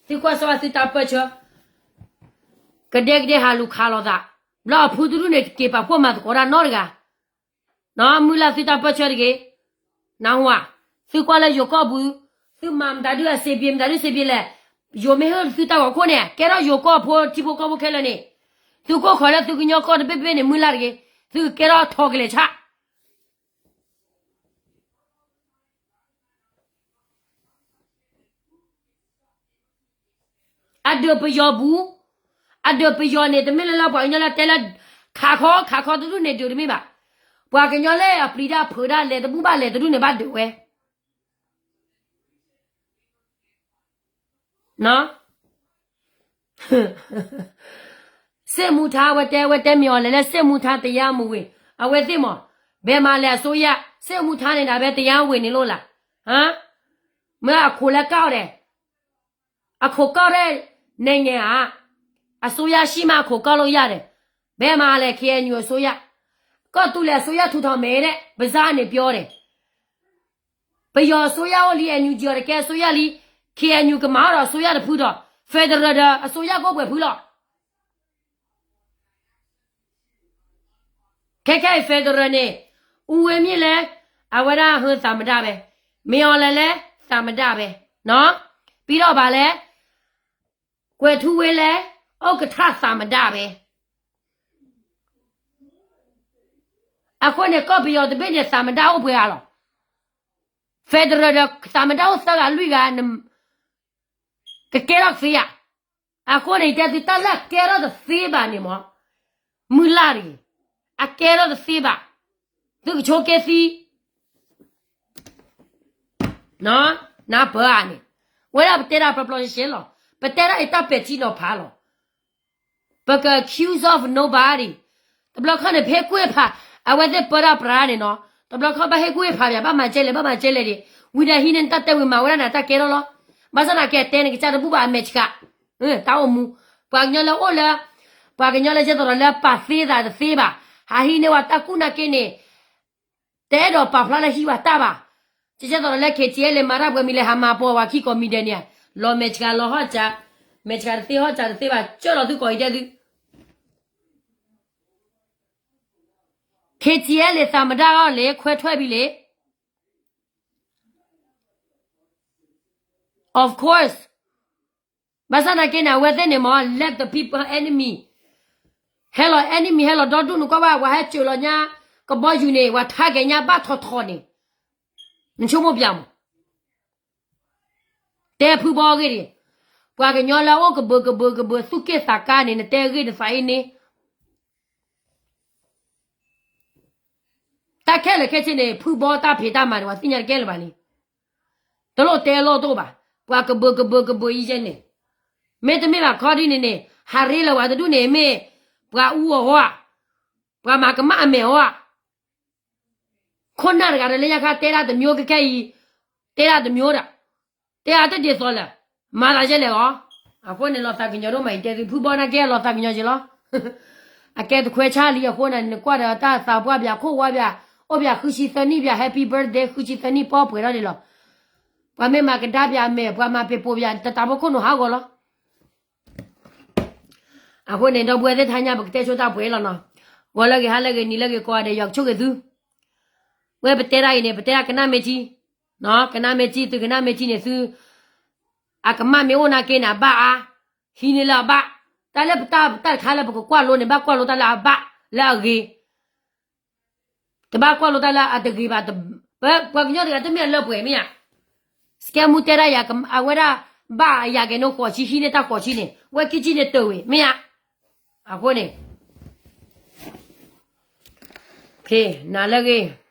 သုကွၢ်စၢၤသုတၢ်ပၢၢ်ဆၢ, ကဒဲကဒဲဟးလူၤခးလိာ်သး, ဘျီအဖုတဒူၣ်န့ၣ် တက့ၤပာ်ဖှိၣ်မၤသကိးတၢ်နီတဂၤ နီၢ်မုၢ်လၢ်သုတၢ်ပၢၢ်ဆၢတဂ့ၤ, နၢ်ဟူဧါ, သုကွၢ်လၢယိၤကီၢ်ပူၤ, သုမၤမတၤဒုအစ့ဘံမတၤဒုစ့ဘံလဲၣ်, ယိၤမ့ၢ်ဟ့ၣ်သုတၢ်ဂီၤခိၣ်န့ၣ် ကဲထီၣ်ယိၤကီၢ်ဖိထံဖိကီၢ်ဖိခဲလၢာ်န့ၣ်, သုကိၢ်ခိးလၢသုကညီကီၢ်တဘ့ၣ်ဘ့ၣ်န့ၣ် မုၢ်လၢ်တဂ့ၤ, သုကကဲထီၣ်ထိးကလဲာ်ဆၣ် အဒုးပယီၤပူၤ, အဒုးပယီၤန့ၣ် တမ့ၢ်လၢလၢပှၤကညီလၢတဲလၢ ခးခီခးခီတဒူၣ်န့ၣ်ဒုးတမ့ၢ်ဘၣ်. ပှၤကညီလၢအပျံၤတၢ်ဖုးတၢ်လဲၤတဘူၣ်ဘၣ်လဲၤတဒူၣ်န့ၣ်ဘၣ်ဒုးဝဲ စစ်မှုထမ်း အဝဲတဲ အဝဲတဲမ့ၢ်အီၤလဲၣ်လၢ စစ်မှုထမ်း တရားမဝင် အဝဲသ့ၣ်မး ဘယ်မှာလဲအစိုးရ စစ်မှုထမ်း န့ၣ်ဒါပဲတရားဝင်န့ၣ်လိၣ်လၢ မ့ၢ်အခိၣ်လၢကောက်တယ် အခိၣ်ကောက်တဲ့နိုင်ငံ အစိုးရရှိမှ အခိၣ်ကောက်လို့ရတယ် ဘယ်မှာလဲ KNU အစိုးရ ကီၢ်သူလ့ၤအစိုးရ ထူထောင်မယ်တဲ့ ပါးစပ်နဲ့ပြောတယ် ပယီၤအစိုးရအိၣ်လံ NUG အီၤတကဲအစိုးရလံ KNU ကမၤအီၤဒီးအစိုးရတဖုဒီး federal ဒီးအစိုးရကအိၣ်ပှဲၤဖုလီၤ ခဲခဲအံၤ federal န့ၣ် ဦးဝင်းမြင့်လဲၣ် အဝဲဒၣ်ဟၢ သမ္မတပဲ မ့ၢ်အီၤလဲၣ်လဲၣ် သမ္မတပဲ ပြီးတော့ဘာလဲ ကွယ်ထူးဝင်းလဲၣ် ဥက္ကဋ္ဌ သမ္မတပဲ အဃိန့ၣ် ကီၢ်ပယီၤတဘ့ၣ်န့ၣ် သမ္မတအိၣ်ပှဲၤဂၤလီၤ federal ဒီး သမ္မတအိၣ်သၢဂၤလွံၢ်ဂၤ ကကဲထီၣ်သ့ဧါ အဃိန့ၣ် တဲသုတၢ်လၢအကဲထီၣ်တသ့ဘၣ်န့ၣ်မး မုၢ်လၢ်တဂ့ၤ အကဲထီၣ်တသ့ဘၣ် သုကဆိးက့သံ နၢ်ပၢၢ်ဧါန့ၣ် ဝဲဒၣ်ပတဲတၢ်ပျီပျီရှဲရှဲလီၤ ပတဲတၢ်အံၤတၢ်ပဲာ်ထံနီၤဖးလီၤ ပက accuse of nobody တဘျီခီန့ၣ် ပဟ့ၣ်ကူၣ်ဟ့ၣ်ဖး အဝဲသ့ၣ်ပၢတၢ်ပြးန့ၣ်နီၤ တဘျီခီဘၣ်ဟ့ၣ်ကူၣ်ဟ့ၣ်ဖးပၠး ဘၣ်မၤကဲလဲၣ် ဘၣ်မၤကဲလဲၣ်ဒံး ဝံၤဒီးဟံးန့ၢ်တၢ်တဲဝံၤမၤဝဲဒၣ်န့ၣ် တၢ်ကဲထီၣ်လီၤ ဘၣ်ဆၣ်သနာ်က့ တဲန့ၣ်ကစၢ်တဘူၣ်ဘၣ်အမဲာ်ဆှး တၢ်အိၣ်မူ ပှၤကညီလၢအိၣ်လၢ ပှၤကညီလၢယဲသိးဒီးလၢပာ်သ့သးတသ့ဘၣ် ဟးဟံးန့ၢ်ဝဲတၢ်ကူၣ်နာ်က့န့ၣ် တအဲၣ်ဒိးပာ်ဖျါလၢဟံးဝဲတၢ်ဘၣ် ကဲသိးဒီးလၢ KTLA မၤတၢ်ပှဲၤမံၤလဲၣ် ဟးမၤပိာ်ဝဲခံကိးမံၤဒဲးန့ၣ် လီၤမဲာ်ဆှးလီၤဟီၣ်စး မဲာ်ဆှးတသ့ဟီၣ်စးတသ့ဘၣ် ကၢၢ်လီၤသုကိးအံၤတဲသု KTLA သမ္မတအီၤလဲၣ် ခွဲထွက်ပြီလဲၣ် of course ဘၣ်ဆၣ်သနာ်က့န့ၣ် အဝဲသ့ၣ်န့ၣ်မး let the people enemy ဟဲလီၤ enemy ဟဲလီၤဒီဒူၣ် နကွၢ်ဘၣ် ပှၤဟဲစိာ်လီၤညါ ကဘီယူၤန့ၣ် ပှၤ target ညါဘၣ်ထီၣ်ထီၣ်န့ၣ် နဆိကမိၣ်ပၠးမး တဲဖုဘီအဂ့ၢ်န့ၣ် ပှၤကညီလၢအအိၣ်ကဘၢကဘၢကဘၢ သူၣ်က့ၣ်သးကါန့ၣ် နတဲအဂ့ၢ်နသးအ့န့ၣ် တၢ်ခဲလၢာ်ခဲဆ့န့ၣ် ဖုဘီတၢ်ဖံးတၢ်မၤန့ၣ် ပှၤသ့ၣ်ညါတကဲလၢၤဘၣ်လံ တလိၣ်တဲလီၢ်တအိၣ်ဘၣ် ပှၤကဘၢကဘၢကဘၢအံၤယဲန့ၣ် မ့တမ့ၢ်ဘၣ်ခီဒ်န့ၣ်န့ၣ် ဟးရ့လၢၤဝဲတဒူၣ်န့ၣ် မ့ၢ်ပှၤအူအီၤဟီဧါ ပှၤမၤကမၣ်အမဲာ်ဟီဧါ ခိၣ်နၢ်တဂၤဒီးလၢညါခါတဲဒၣ်တမျိုး ခဲခဲအံၤ တဲဒၣ်တမျိုးဒီး တဲအါတဒ်သိးလၢၤ မၤသးယဲလဲၣ်အီၤ အဃိန့ၣ် လီၤသးကညီၤဒိၣ်မးအံၤ တဲသုဖုဘီနာ်က့ လီၤသးကညီၤက့ၤလီၤ အကဲတခွဲးဆါလံအဃိန့ၣ် နကွၢ်ဒီးတၢ်သးပှၢ်ပၠး ခိၣ်ဝါပၠး အိၣ်ပၠးဃုဆံသၢနံၣ်ပၠး Happy birthday ဃုဆံသၢနံၣ်ပီပှဲၤထီၣ်ဒံးလီၤ ပှၤမ့ၢ်မၤကဒါပၠးအမဲာ် ပှၤမၤပ့ၤပိာ်ပၠး တတးဖိခိၣ်နူာ်ဟးဂီၤလီၤ အဃိန့ၣ် ဒီပုၢ်ဝဲၢ်သ့ၣ်တဖၣ်ညါ ပကတဲဆိတၢ်ပှဲၤလီၤနီၤ ဂီၤလၢဂ့ၤ ဟါလၢဂ့ၤ နံၤလၢဂ့ၤ ကိးဂၤဒဲး ယွၤကဆိၣ်ဂ့ၤသု ဝဲပတဲတၢ်အံၤန့ၣ် ပတဲတၢ်ကနၣ်မ့ၢ်ထံ ကနၣ်မ့ၢ်ထံၣ် သုကနၣ်မ့ၢ်ထံၣ်န့ၣ် သု အကမၣ်မ့ၢ်အိၣ်နာ်က့န့ၣ် အဘၣ်အါ, ဟံးန့ၢ်လၢအဘၣ်, တၢ်လၢပတၢ်တခါလၢပကကွၢ်လိန့ၣ် ဘၣ်ကွၢ်လိတၢ်လၢအဘၣ်လၢအဂ့ၤ, တဘၣ်ကွၢ်လိတၢ်လၢအတဂ့ၤဘၣ်, ပှၤကညီတဂၤတမ့ၢ်အလၢပှဲၤမ့ၢ်ဧါ, စကဲမူတဲဒၣ်ယၤ အဝဲဒၣ် ဘၣ်အယၤကဲၤနိဃိးဆံ ဟံးန့ၢ်တၢ်ဃိးဆံန့ၣ် ဝဲခံဆံန့ၣ်တၢၢ်ဝံၤ မ့ၢ်ဧါ, အဃိန့ၣ် နၤလၢဂ့ၤ